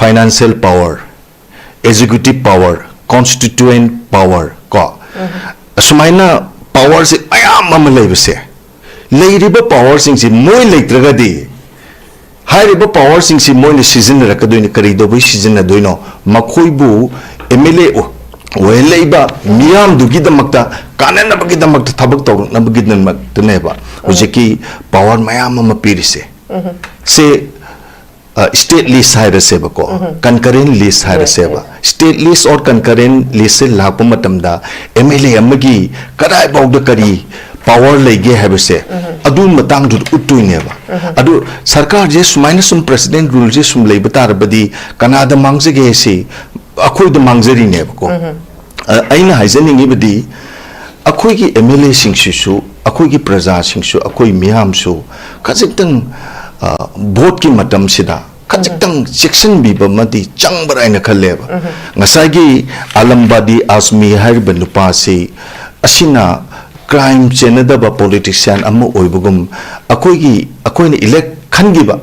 financial power, executive power, constitution power ꯀꯣ, ꯑꯁꯨꯃꯥꯏꯅ ꯄꯋꯥꯔꯁꯦ ꯃꯌꯥꯝ ꯑꯃ ꯂꯩꯕꯁꯦ, ꯂꯩꯔꯤꯕ ꯄꯋꯥꯔꯁꯤꯡꯁꯤ ꯃꯣꯏ ꯂꯩꯇ꯭ꯔꯒꯗꯤ ꯍꯥꯏꯔꯤꯕ ꯄꯋꯥꯔꯁꯤꯡꯁꯤ ꯃꯣꯏꯅ ꯁꯤꯖꯤꯟꯅꯔꯛꯀꯗꯣꯏꯅꯤ꯫ ꯀꯔꯤꯗꯧꯕꯩ ꯁꯤꯖꯤꯟꯅꯗꯣꯏꯅꯣ? ꯃꯈꯣꯏꯕꯨ ꯑꯦꯝ ꯑꯦꯜ ꯑꯦ ꯑꯣꯏꯍꯜꯂꯛꯏꯕ ꯃꯤꯌꯥꯝꯗꯨꯒꯤꯗꯃꯛꯇ, ꯀꯥꯟꯅꯅꯕꯒꯤꯗꯃꯛꯇ, ꯊꯕꯛ ꯇꯧꯔꯛꯅꯕꯒꯤꯗꯃꯛꯇꯅꯦꯕ ꯍꯧꯖꯤꯛꯀꯤ ꯄꯋꯥꯔ ꯃꯌꯥꯝ ꯑꯃ ꯄꯤꯔꯤꯁꯦ꯫ ꯁꯦ, ꯁ꯭ꯇꯦꯠ ꯂꯤꯁ ꯍꯥꯏꯔꯁꯦꯕꯀꯣ, ꯀꯟꯀꯔꯦꯟ ꯂꯤꯁ ꯍꯥꯏꯔꯁꯦꯕ, ꯁ꯭ꯇꯦꯠ ꯂꯤꯁ ꯑꯣꯔ ꯀꯟꯀꯔꯦꯟ ꯂꯤꯁꯁꯦ ꯂꯥꯛꯄ ꯃꯇꯝꯗ ꯑꯦꯝ ꯑꯦꯜ ꯑꯦ ꯑꯃꯒꯤ ꯀꯗꯥꯏꯐꯥꯎꯗ ꯀꯔꯤ ꯄꯋꯥꯔ ꯂꯩꯒꯦ ꯍꯥꯏꯕꯁꯦ ꯑꯗꯨ ꯃꯇꯥꯡꯗꯨꯗ ꯎꯠꯇꯣꯏꯅꯦꯕ꯫ ꯑꯗꯨ ꯁꯔꯀꯥꯔꯁꯦ ꯁꯨꯃꯥꯏꯅ ꯁꯨꯝ ꯄ꯭ꯔꯦꯁꯤꯗꯦꯟ ꯔꯨꯜꯁꯦ ꯁꯨꯝ ꯂꯩꯕ ꯇꯥꯔꯕꯗꯤ ꯀꯅꯥꯗ ꯃꯥꯡꯖꯒꯦ ꯁꯤ ꯑꯩꯈꯣꯏꯗ ꯃꯥꯡꯖꯔꯤꯅꯦꯕꯀꯣ꯫ ꯑ, ꯑꯩꯅ ꯍꯥꯏꯖꯅꯤꯡꯉꯤꯕꯗꯤ ꯑꯩꯈꯣꯏꯒꯤ ꯑꯦꯝ ꯑꯦꯜ ꯑꯦꯁꯤꯡꯁꯤꯁꯨ, ꯑꯩꯈꯣꯏꯒꯤ ꯄ꯭ꯔꯖꯥꯁꯤꯡꯁꯨ, ꯑꯩꯈꯣꯏ ꯃꯤꯌꯥꯝꯁꯨ ꯈꯖꯤꯛꯇꯪ, ꯑ, ꯚꯣꯠꯀꯤ ꯃꯇꯝꯁꯤꯗ ꯈꯖꯤꯛꯇꯪ ꯆꯦꯛꯁꯤꯟꯕꯤꯕ ꯑꯃꯗꯤ ꯆꯪꯕ꯭ꯔꯥ ꯍꯥꯏꯅ ꯈꯜꯂꯦꯕ꯫ ꯉꯁꯥꯏꯒꯤ ꯑꯥꯂꯝꯕꯥꯗꯤ ꯑꯥꯖꯃꯤ ꯍꯥꯏꯔꯤꯕ ꯅꯨꯄꯥꯁꯤ, ꯑꯁꯤꯅ ꯀ꯭ꯔꯥꯏꯝ ꯆꯦꯟꯅꯗꯕ ꯄꯣꯂꯤꯇꯤꯁꯤꯌꯥꯟ ꯑꯃ ꯑꯣꯏꯕꯒꯨꯝ, ꯑꯩꯈꯣꯏꯒꯤ, ꯑꯩꯈꯣꯏꯅ ꯏꯂꯦꯛ ꯈꯟꯈꯤꯕ,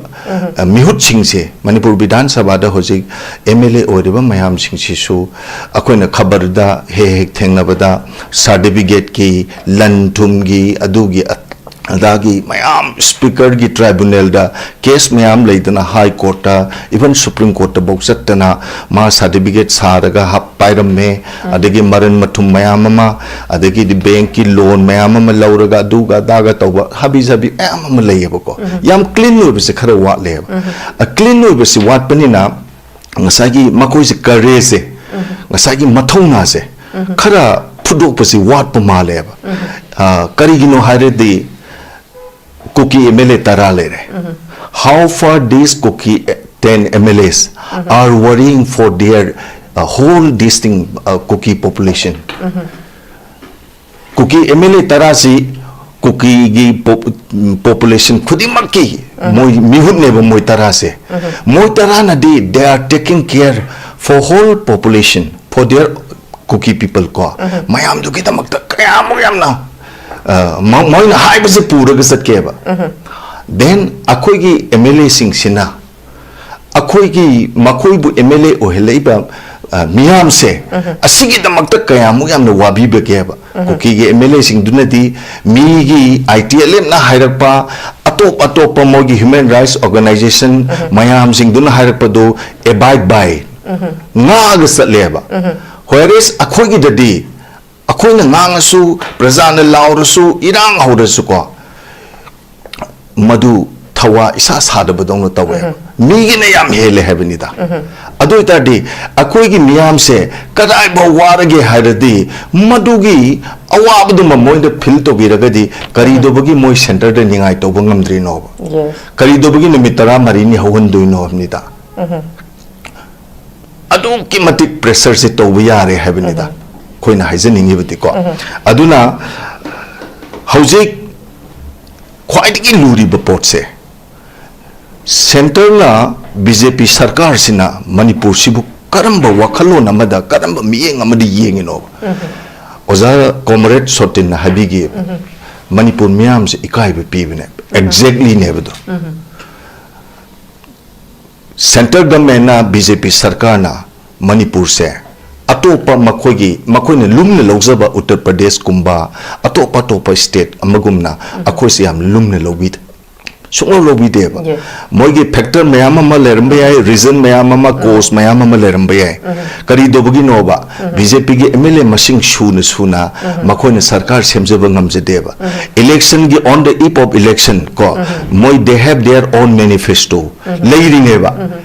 ꯑ, ꯃꯤꯍꯨꯠꯁꯤꯡꯁꯦ, ꯃꯅꯤꯄꯨꯔ ꯕꯤꯙꯥꯟ ꯁꯚꯥꯗ ꯍꯧꯖꯤꯛ ꯑꯦꯝ ꯑꯦꯜ ꯑꯦ ꯑꯣꯏꯔꯤꯕ ꯃꯌꯥꯝꯁꯤꯡꯁꯤꯁꯨ ꯑꯩꯈꯣꯏꯅ ꯈꯕꯔꯗ ꯍꯦꯛ ꯍꯦꯛ ꯊꯦꯡꯅꯕꯗ ꯁꯥꯔꯇꯤꯐꯤꯀꯦꯠꯀꯤ, ꯂꯟ ꯊꯨꯝꯒꯤ, ꯑꯗꯨꯒꯤ ꯑ-, ꯑꯗꯥꯒꯤ ꯃꯌꯥꯝ ꯁ꯭ꯄꯤꯀꯔꯒꯤ ꯇ꯭ꯔꯥꯏꯕꯨꯅꯦꯜꯗ ꯀꯦꯁ ꯃꯌꯥꯝ ꯂꯩꯗꯅ, ꯍꯥꯏ ꯀꯣꯔꯠꯇ, ꯏꯚꯟ ꯁꯨꯄ꯭ꯔꯤꯝ ꯀꯣꯔꯠꯇꯐꯧ ꯆꯠꯇꯅ ꯃꯥ ꯁꯥꯔꯇꯤꯐꯤꯀꯦꯠ ꯁꯥꯔꯒ ꯍꯥꯞ ꯄꯥꯏꯔꯝꯃꯦ, ꯑꯗꯒꯤ ꯃꯔꯟ ꯃꯊꯨꯝ ꯃꯌꯥꯝ ꯑꯃ, ꯑꯗꯒꯤꯗꯤ ꯕꯦꯡꯛꯀꯤ ꯂꯣꯟ ꯃꯌꯥꯝ ꯑꯃ ꯂꯧꯔꯒ ꯑꯗꯨꯒ ꯑꯗꯥꯒ ꯇꯧꯕ ꯍꯥꯕꯤ ꯖꯥꯕꯤ ꯃꯌꯥꯝ ꯑꯃ ꯂꯩꯌꯦꯕꯀꯣ꯫ ꯌꯥꯝ ꯀ꯭ꯂꯤꯟ ꯑꯣꯏꯕꯁꯦ ꯈꯔ ꯋꯥꯠꯂꯦꯕ꯫ ꯑ, ꯀ꯭ꯂꯤꯟ ꯑꯣꯏꯕꯁꯦ ꯋꯥꯠꯄꯅꯤꯅ ꯉꯁꯥꯏꯒꯤ ꯃꯈꯣꯏꯁꯦ ꯀꯔꯦꯖꯁꯦ, ꯉꯁꯥꯏꯒꯤ ꯃꯊꯧꯅꯥꯁꯦ ꯈꯔ ꯐꯨꯗꯣꯛꯄꯁꯤ ꯋꯥꯠꯄ ꯃꯥꯜꯂꯦꯕ꯫ ꯑ, ꯀꯔꯤꯒꯤꯅꯣ ꯍꯥꯏꯔꯗꯤ ꯀꯨꯀꯤ ꯑꯦꯝ ꯑꯦꯜ ꯑꯦ ꯇꯔꯥ ꯂꯩꯔꯦ꯫ How far these Kuki ten M L As are worrying for their, uh, whole this thing, uh, Kuki population? Kuki M L A ꯇꯔꯥꯁꯤ ꯀꯨꯀꯤꯒꯤ ꯄꯣꯄꯨꯂꯦꯁꯟ ꯈꯨꯗꯤꯡꯃꯛꯀꯤ ꯃꯣꯏ ꯃꯤꯍꯨꯠꯅꯦꯕ, ꯃꯣꯏ ꯇꯔꯥꯁꯦ꯫ ꯃꯣꯏ ꯇꯔꯥꯅꯗꯤ they are taking care for whole population, for their Kuki people ꯀꯣ꯫ ꯃꯌꯥꯝꯗꯨꯒꯤꯗꯃꯛꯇ ꯀꯌꯥꯃꯨꯛ ꯌꯥꯝꯅ, ꯑ, ꯃ-, ꯃꯣꯏꯅ ꯍꯥꯏꯕꯁꯦ ꯄꯨꯔꯒ ꯆꯠꯀꯦꯕ꯫ Then ꯑꯩꯈꯣꯏꯒꯤ ꯑꯦꯝ ꯑꯦꯜ ꯑꯦꯁꯤꯡꯁꯤꯅ ꯑꯩꯈꯣꯏꯒꯤ, ꯃꯈꯣꯏꯕꯨ ꯑꯦꯝ ꯑꯦꯜ ꯑꯦ ꯑꯣꯏꯍꯜꯂꯛꯏꯕ, ꯑ, ꯃꯤꯌꯥꯝꯁꯦ ꯑꯁꯤꯒꯤꯗꯃꯛꯇ ꯀꯌꯥꯃꯨꯛ ꯌꯥꯝꯅ ꯋꯥꯕꯤꯕꯒꯦꯕ? ꯀꯨꯀꯤꯒꯤ ꯑꯦꯝ ꯑꯦꯜ ꯑꯦꯁꯤꯡꯗꯨꯅꯗꯤ ꯃꯤꯒꯤ ꯑꯥꯏ ꯇꯤ ꯑꯦꯜ ꯑꯦꯐꯅ ꯍꯥꯏꯔꯛꯄ, ꯑꯇꯣꯞ ꯑꯇꯣꯞꯄ ꯃꯣꯏꯒꯤ human rights organization ꯃꯌꯥꯝꯁꯤꯡꯗꯨꯅ ꯍꯥꯏꯔꯛꯄꯗꯨ abide by, ꯉꯥꯛꯑꯒ ꯆꯠꯂꯦꯕ꯫ Whereas ꯑꯩꯈꯣꯏꯒꯤꯗꯗꯤ ꯑꯩꯈꯣꯏꯅ ꯉꯥꯡꯉꯁꯨ, ꯄ꯭ꯔꯖꯥꯅ ꯂꯥꯎꯔꯁꯨ, ꯏꯔꯥꯡ ꯍꯧꯔꯁꯨꯀꯣ, ꯃꯗꯨ ꯊꯋꯥ ꯏꯁꯥ ꯁꯥꯗꯕꯗꯧꯅ ꯇꯧꯋꯦꯕ꯫ ꯃꯤꯒꯤꯅ ꯌꯥꯝ ꯍꯦꯜꯂꯦ ꯍꯥꯏꯕꯅꯤꯗ꯫ ꯑꯗꯨ ꯑꯣꯏꯇꯥꯔꯗꯤ ꯑꯩꯈꯣꯏꯒꯤ ꯃꯤꯌꯥꯝꯁꯦ ꯀꯗꯥꯏꯐꯥꯎ ꯋꯥꯔꯒꯦ ꯍꯥꯏꯔꯗꯤ, ꯃꯗꯨꯒꯤ ꯑꯋꯥꯕꯗꯨꯃ ꯃꯣꯏꯗ ꯐꯤꯜ ꯇꯧꯕꯤꯔꯒꯗꯤ ꯀꯔꯤꯗꯧꯕꯒꯤ ꯃꯣꯏ ꯁꯦꯟꯇꯔꯗ ꯅꯤꯡꯉꯥꯏ ꯇꯧꯕ ꯉꯝꯗ꯭ꯔꯤꯅꯣꯕ? Yes. ꯀꯔꯤꯗꯧꯕꯒꯤ ꯅꯨꯃꯤꯠ ꯇꯔꯥꯃꯔꯤꯅꯤ ꯍꯧꯍꯟꯗꯣꯏꯅꯣ ꯍꯥꯏꯕꯅꯤꯗ꯫ ꯑꯗꯨꯛꯀꯤ ꯃꯇꯤꯛ ꯄ꯭ꯔꯦꯁꯔꯁꯦ ꯇꯧꯕ ꯌꯥꯔꯦ ꯍꯥꯏꯕꯅꯤꯗ, ꯑꯩꯈꯣꯏꯅ ꯍꯥꯏꯖꯅꯤꯡꯉꯤꯕꯗꯤꯀꯣ꯫ ꯑꯗꯨꯅ ꯍꯧꯖꯤꯛ ꯈ꯭ꯋꯥꯏꯗꯒꯤ ꯂꯨꯔꯤꯕ ꯄꯣꯠꯁꯦ, ꯁꯦꯟꯇꯔꯅ ꯕꯤ ꯖꯦ ꯄꯤ ꯁꯔꯀꯥꯔꯁꯤꯅ ꯃꯅꯤꯄꯨꯔꯁꯤꯕꯨ ꯀꯔꯝꯕ ꯋꯥꯈꯜꯂꯣꯟ ꯑꯃꯗ, ꯀꯔꯝꯕ ꯃꯤꯠꯌꯦꯡ ꯑꯃꯗ ꯌꯦꯡꯉꯤꯅꯣꯕ? ꯑꯣꯖꯥ ꯀꯣꯃꯔꯦꯗ ꯁꯣꯇꯤꯟꯅ ꯍꯥꯏꯕꯤꯈꯤ, ꯃꯅꯤꯄꯨꯔ ꯃꯤꯌꯥꯝꯁꯦ ꯏꯀꯥꯏꯕ ꯄꯤꯕꯅꯦ꯫ ꯑꯦꯛꯖꯦꯛꯂꯤꯅꯦꯕꯗꯣ꯫ ꯁꯦꯟꯇꯔ ꯒꯚꯔꯟꯃꯦꯟꯅ, ꯕꯤ ꯖꯦ ꯄꯤ ꯁꯔꯀꯥꯔꯅ ꯃꯅꯤꯄꯨꯔꯁꯦ ꯑꯇꯣꯞꯄ ꯃꯈꯣꯏꯒꯤ, ꯃꯈꯣꯏꯅ ꯂꯨꯝꯅ ꯂꯧꯖꯕ ꯎꯠꯇꯔ ꯄ꯭ꯔꯗꯦꯁꯀꯨꯝꯕ, ꯑꯇꯣꯞ ꯑꯇꯣꯞꯄ ꯁ꯭ꯇꯦꯠ ꯑꯃꯒꯨꯝꯅ ꯑꯩꯈꯣꯏꯁꯦ ꯌꯥꯝ ꯂꯨꯝꯅ ꯂꯧꯕꯤꯗꯦ, ꯁꯨꯡꯂꯧ ꯂꯧꯕꯤꯗꯦꯕ꯫ ꯃꯣꯏꯒꯤ ꯐꯦꯛꯇꯔ ꯃꯌꯥꯝ ꯑꯃ ꯂꯩꯔꯝꯕ ꯌꯥꯏ, ꯔꯤꯖꯟ ꯃꯌꯥꯝ ꯑꯃ, ꯀꯣꯖ ꯃꯌꯥꯝ ꯑꯃ ꯂꯩꯔꯝꯕ ꯌꯥꯏ꯫ ꯀꯔꯤ ꯇꯧꯕꯒꯤꯅꯣꯕ? ꯕꯤ ꯖꯦ ꯄꯤꯒꯤ ꯑꯦꯝ ꯑꯦꯜ ꯑꯦ ꯃꯁꯤꯡ ꯁꯨꯅ ꯁꯨꯅ ꯃꯈꯣꯏꯅ ꯁꯔꯀꯥꯔ ꯁꯦꯝꯖꯕ ꯉꯝꯖꯗꯦꯕ꯫ ꯏꯂꯦꯛꯁꯟꯒꯤ, on the eve of election ꯀꯣ, ꯃꯣꯏ, they have their own manifesto ꯂꯩꯔꯤꯅꯦꯕ꯫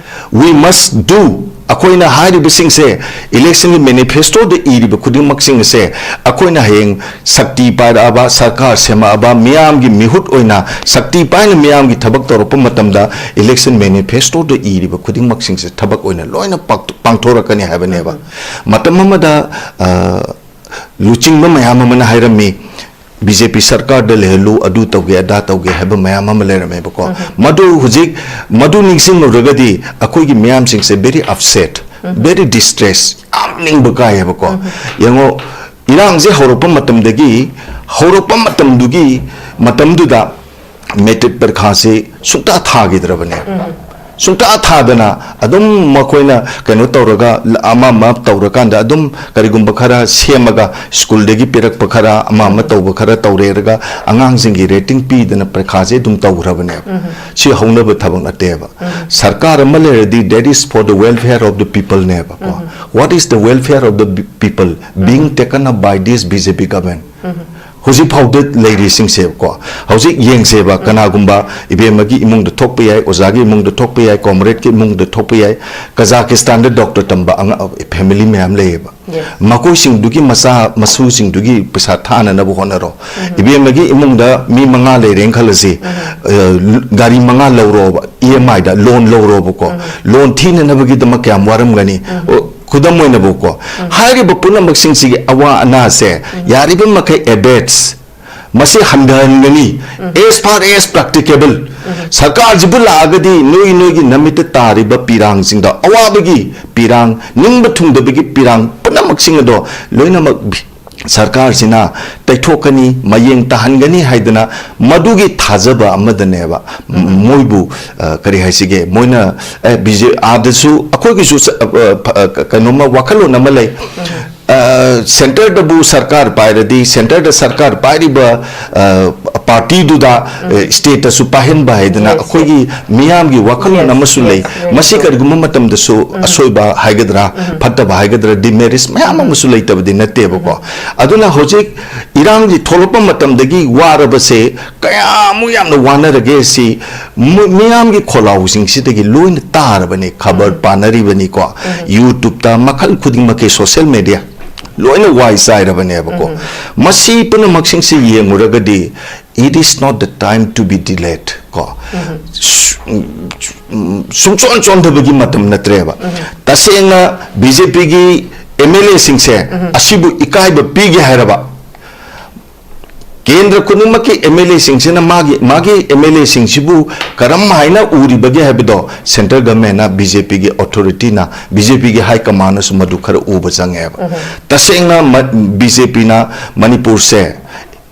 We must do, ꯑꯩꯈꯣꯏꯅ ꯍꯥꯏꯔꯤꯕꯁꯤꯡꯁꯦ, ꯏꯂꯦꯛꯁꯟꯒꯤ ꯃꯦꯅꯤꯐꯦꯁꯇꯣꯗ ꯏꯔꯤꯕ ꯈꯨꯗꯤꯡꯃꯛꯁꯤꯡ ꯑꯁꯦ ꯑꯩꯈꯣꯏꯅ ꯍꯌꯦꯡ ꯁꯛꯇꯤ ꯄꯥꯏꯔꯛꯑꯕ, ꯁꯔꯀꯥꯔ ꯁꯦꯝꯃꯛꯑꯕ, ꯃꯤꯌꯥꯝꯒꯤ ꯃꯤꯍꯨꯠ ꯑꯣꯏꯅ ꯁꯛꯇꯤ ꯄꯥꯏꯅ ꯃꯤꯌꯥꯝꯒꯤ ꯊꯕꯛ ꯇꯧꯔꯛꯄ ꯃꯇꯝꯗ ꯏꯂꯦꯛꯁꯟ ꯃꯦꯅꯤꯐꯦꯁꯇꯣꯗ ꯏꯔꯤꯕ ꯈꯨꯗꯤꯡꯃꯛꯁꯤꯡꯁꯦ ꯊꯕꯛ ꯑꯣꯏꯅ ꯂꯣꯏꯅ ꯄꯥꯡꯊꯣ-, ꯄꯥꯡꯊꯣꯔꯛꯀꯅꯤ ꯍꯥꯏꯕꯅꯦꯕ꯫ ꯃꯇꯝ ꯑꯃꯗ, ꯑ, ꯂꯨꯆꯤꯡꯕ ꯃꯌꯥꯝ ꯑꯃꯅ ꯍꯥꯏꯔꯝꯃꯤ, ꯕꯤ ꯖꯦ ꯄꯤ ꯁꯔꯀꯥꯔꯗ ꯂꯩꯍꯜꯂꯨ, ꯑꯗꯨ ꯇꯧꯒꯦ, ꯑꯗꯥ ꯇꯧꯒꯦ ꯍꯥꯏꯕ ꯃꯌꯥꯝ ꯑꯃ ꯂꯩꯔꯝꯃꯦꯕꯀꯣ꯫ ꯃꯗꯨ ꯍꯧꯖꯤꯛ, ꯃꯗꯨ ꯅꯤꯡꯁꯤꯡꯂꯨꯔꯒꯗꯤ ꯑꯩꯈꯣꯏꯒꯤ ꯃꯤꯌꯥꯝꯁꯤꯡꯁꯦ very upset, very distress, ꯌꯥꯝ ꯅꯤꯡꯕ ꯀꯥꯏꯌꯦꯕꯀꯣ꯫ ꯌꯦꯡꯉꯣ, ꯏꯔꯥꯡꯁꯦ ꯍꯧꯔꯛꯄ ꯃꯇꯝꯗꯒꯤ, ꯍꯧꯔꯛꯄ ꯃꯇꯝꯗꯨꯒꯤ, ꯃꯇꯝꯗꯨꯗ ꯃꯦꯇ꯭ꯔꯤꯛ ꯄꯔꯤꯈꯥꯁꯤ ꯁꯨꯡꯊꯥ ꯊꯥꯈꯤꯗ꯭ꯔꯕꯅꯦ꯫ ꯁꯨꯡꯊꯥ ꯊꯥꯗꯅ ꯑꯗꯨꯝ ꯃꯈꯣꯏꯅ ꯀꯩꯅꯣ ꯇꯧꯔꯒ, ꯑꯃ ꯑꯃ ꯇꯧꯔꯀꯥꯟꯗ ꯑꯗꯨꯝ ꯀꯔꯤꯒꯨꯝꯕ ꯈꯔ ꯁꯦꯝꯃꯒ, ꯁ꯭ꯀꯨꯜꯗꯒꯤ ꯄꯤꯔꯛꯄ ꯈꯔ, ꯑꯃ ꯑꯃ ꯇꯧꯕ ꯈꯔ ꯇꯧꯔꯦꯔꯒ ꯑꯉꯥꯡꯁꯤꯡꯒꯤ ꯔꯦꯇꯤꯡ ꯄꯤꯗꯅ ꯄꯔꯤꯈꯥꯁꯦ ꯑꯗꯨꯝ ꯇꯧꯈ꯭ꯔꯕꯅꯦꯕ꯫ ꯁꯤ ꯍꯧꯅꯕ ꯊꯕꯛ ꯅꯠꯇꯦꯕ꯫ ꯁꯔꯀꯥꯔ ꯑꯃ ꯂꯩꯔꯗꯤ, that is for the welfare of the people ꯅꯦꯕꯀꯣ꯫ What is the welfare of the people being taken up by this B J P government? ꯍꯧꯖꯤꯛ ꯐꯥꯎꯗ ꯂꯩꯔꯤꯁꯤꯡꯁꯦꯕꯀꯣ, ꯍꯧꯖꯤꯛ ꯌꯦꯡꯁꯦꯕ, ꯀꯅꯥꯒꯨꯝꯕ ꯏꯕꯦꯝꯃꯒꯤ ꯏꯃꯨꯡꯗ ꯊꯣꯛꯄ ꯌꯥꯏ, ꯑꯣꯖꯥꯒꯤ ꯏꯃꯨꯡꯗ ꯊꯣꯛꯄ ꯌꯥꯏ, ꯀꯣꯃꯔꯦꯗꯀꯤ ꯏꯃꯨꯡꯗ ꯊꯣꯛꯄ ꯌꯥꯏ, ꯀꯖꯥꯀꯤꯁꯇꯥꯟꯗ ꯗꯣꯛꯇꯔ ꯇꯝꯕ ꯑꯉꯥꯡ, ꯐꯦꯃꯤꯂꯤ ꯃꯌꯥꯝ ꯂꯩꯌꯦꯕ꯫ ꯃꯈꯣꯏꯁꯤꯡꯗꯨꯒꯤ ꯃꯆꯥ ꯃꯁꯨꯁꯤꯡꯗꯨꯒꯤ ꯄꯩꯁꯥ ꯊꯥꯅꯅꯕ ꯍꯣꯠꯅꯔꯣ꯫ ꯏꯕꯦꯝꯃꯒꯤ ꯏꯃꯨꯡꯗ ꯃꯤ ꯃꯉꯥ ꯂꯩꯔꯦꯅ ꯈꯜꯂꯁꯤ, ꯑ, ꯒꯥꯔꯤ ꯃꯉꯥ ꯂꯧꯔꯣꯕ, ꯏ ꯑꯦꯝ ꯑꯥꯏꯗ ꯂꯣꯟ ꯂꯧꯔꯣꯕꯀꯣ꯫ ꯂꯣꯟ ꯊꯤꯅꯅꯕꯒꯤꯗꯃꯛ ꯀꯌꯥꯝ ꯋꯥꯔꯝꯒꯅꯤ? ꯑꯣ, ꯈꯨꯗꯝ ꯑꯣꯏꯅꯕꯨꯀꯣ, ꯍꯥꯏꯔꯤꯕ ꯄꯨꯝꯅꯃꯛꯁꯤꯡꯁꯤꯒꯤ ꯑꯋꯥ ꯑꯅꯥꯁꯦ ꯌꯥꯔꯤꯕ ꯃꯈꯩ ꯑꯦꯕꯦꯠꯁ, ꯃꯁꯤ ꯍꯟꯊꯍꯟꯒꯅꯤ꯫ As far as practicable, ꯁꯔꯀꯥꯔꯁꯤꯕꯨ ꯂꯥꯛꯑꯒꯗꯤ ꯅꯣꯏ ꯅꯣꯏꯒꯤ ꯅꯃꯤꯠꯇ ꯇꯥꯔꯤꯕ ꯄꯤꯔꯥꯡꯁꯤꯡꯗ, ꯑꯋꯥꯕꯒꯤ ꯄꯤꯔꯥꯡ, ꯅꯤꯡꯕ ꯊꯨꯡꯗꯕꯒꯤ ꯄꯤꯔꯥꯡ ꯄꯨꯝꯅꯃꯛꯁꯤꯡ ꯑꯗꯣ ꯂꯣꯏꯅꯃꯛ ꯁꯔꯀꯥꯔꯁꯤꯅ ꯇꯩꯊꯣꯛꯀꯅꯤ, ꯃꯌꯦꯡ ꯇꯥꯍꯟꯒꯅꯤ ꯍꯥꯏꯗꯅ ꯃꯗꯨꯒꯤ ꯊꯥꯖꯕ ꯑꯃꯗꯅꯦꯕ ꯃꯣꯏꯕꯨ, ꯑ, ꯀꯔꯤ ꯍꯥꯏꯁꯤꯒꯦ, ꯃꯣꯏꯅ, ꯑꯦ, ꯕꯤ ꯖꯦ, ꯑꯥꯗꯁꯨ ꯑꯩꯈꯣꯏꯒꯤꯁꯨ ꯆ-, ꯑ, ꯑ, ꯐ-, ꯑ, ꯀ-, ꯀꯩꯅꯣꯝꯃ ꯋꯥꯈꯜꯂꯣꯟ ꯑꯃ ꯂꯩ꯫ ꯑ, ꯁꯦꯟꯇꯔꯗꯕꯨ ꯁꯔꯀꯥꯔ ꯄꯥꯏꯔꯗꯤ, ꯁꯦꯟꯇꯔꯗ ꯁꯔꯀꯥꯔ ꯄꯥꯏꯔꯤꯕ, ꯑ, ꯄꯥꯔꯇꯤꯗꯨꯗ, ꯑ, ꯁ꯭ꯇꯦꯠꯇꯁꯨ ꯄꯥꯏꯍꯟꯕ ꯍꯥꯏꯗꯅ Yes, ꯑꯩꯈꯣꯏꯒꯤ ꯃꯤꯌꯥꯝꯒꯤ ꯋꯥꯈꯜꯂꯣꯟ Yes, ꯑꯃꯁꯨ ꯂꯩ꯫ Yes, very ꯃꯁꯤ true. ꯀꯔꯤꯒꯨꯝꯕ ꯃꯇꯝꯗꯁꯨ ꯑꯁꯣꯏꯕ ꯍꯥꯏꯒꯗ꯭ꯔꯥ, ꯐꯠꯇꯕ ꯍꯥꯏꯒꯗ꯭ꯔꯥ, ꯗꯤꯃꯦꯔꯤꯠꯁ ꯃꯌꯥꯝ ꯑꯃꯁꯨ ꯂꯩꯇꯕꯗꯤ ꯅꯠꯇꯦꯕꯀꯣ꯫ ꯑꯗꯨꯅ ꯍꯧꯖꯤꯛ ꯏꯔꯥꯡꯒꯤ ꯊꯣꯛꯂꯛꯄ ꯃꯇꯝꯗꯒꯤ ꯋꯥꯔꯕꯁꯦ ꯀꯌꯥꯃꯨꯛ ꯌꯥꯝꯅ ꯋꯥꯅꯔꯒꯦ ꯁꯤ ꯃꯨ-, ꯃꯤꯌꯥꯝꯒꯤ ꯈꯣꯜꯂꯥꯎꯁꯤꯡꯁꯤꯗꯒꯤ ꯂꯣꯏꯅ ꯇꯥꯔꯕꯅꯤ, ꯈꯕꯔ ꯄꯥꯅꯔꯤꯕꯅꯤꯀꯣ, YouTube-ꯇ ꯃꯈꯜ ꯈꯨꯗꯤꯡꯃꯛꯀꯤ social media ꯂꯣꯏꯅ ꯋꯥꯏ ꯆꯥꯏꯔꯕꯅꯦꯕꯀꯣ꯫ ꯃꯁꯤ ꯄꯨꯝꯅꯃꯛꯁꯤꯡꯁꯤ ꯌꯦꯡꯉꯨꯔꯒꯗꯤ, it is not the time to be delayed ꯀꯣ꯫ ꯁꯨ-, ꯎꯝ, ꯁꯨꯡꯆꯣꯟ ꯆꯣꯟꯗꯕꯒꯤ ꯃꯇꯝ ꯅꯠꯇ꯭ꯔꯦꯕ꯫ ꯇꯁꯦꯡꯅ ꯕꯤ ꯖꯦ ꯄꯤꯒꯤ ꯑꯦꯝ ꯑꯦꯜ ꯑꯦꯁꯤꯡꯁꯦ ꯑꯁꯤꯕꯨ ꯏꯀꯥꯏꯕ ꯄꯤꯒꯦ ꯍꯥꯏꯔꯕ, ꯀꯦꯟꯗ꯭ꯔ ꯈꯨꯗꯤꯡꯃꯛꯀꯤ ꯑꯦꯝ ꯑꯦꯜ ꯑꯦꯁꯤꯡꯁꯤꯅ ꯃꯥꯒꯤ, ꯃꯥꯒꯤ ꯑꯦꯝ ꯑꯦꯜ ꯑꯦꯁꯤꯡꯁꯤꯕꯨ ꯀꯔꯝ ꯍꯥꯏꯅ ꯎꯔꯤꯕꯒꯦ ꯍꯥꯏꯕꯗꯣ ꯁꯦꯟꯇ꯭ꯔꯦꯜ ꯒꯚꯔꯟꯃꯦꯟꯅ, ꯕꯤ ꯖꯦ ꯄꯤꯒꯤ ꯑꯣꯊꯣꯔꯤꯇꯤꯅ, ꯕꯤ ꯖꯦ ꯄꯤꯒꯤ ꯍꯥꯏ ꯀꯃꯥꯟꯅꯁꯨ ꯃꯗꯨ ꯈꯔ ꯎꯕ ꯆꯪꯉꯦꯕ꯫ ꯇꯁꯦꯡꯅ ꯃ-, ꯕꯤ ꯖꯦ ꯄꯤꯅ ꯃꯅꯤꯄꯨꯔꯁꯦ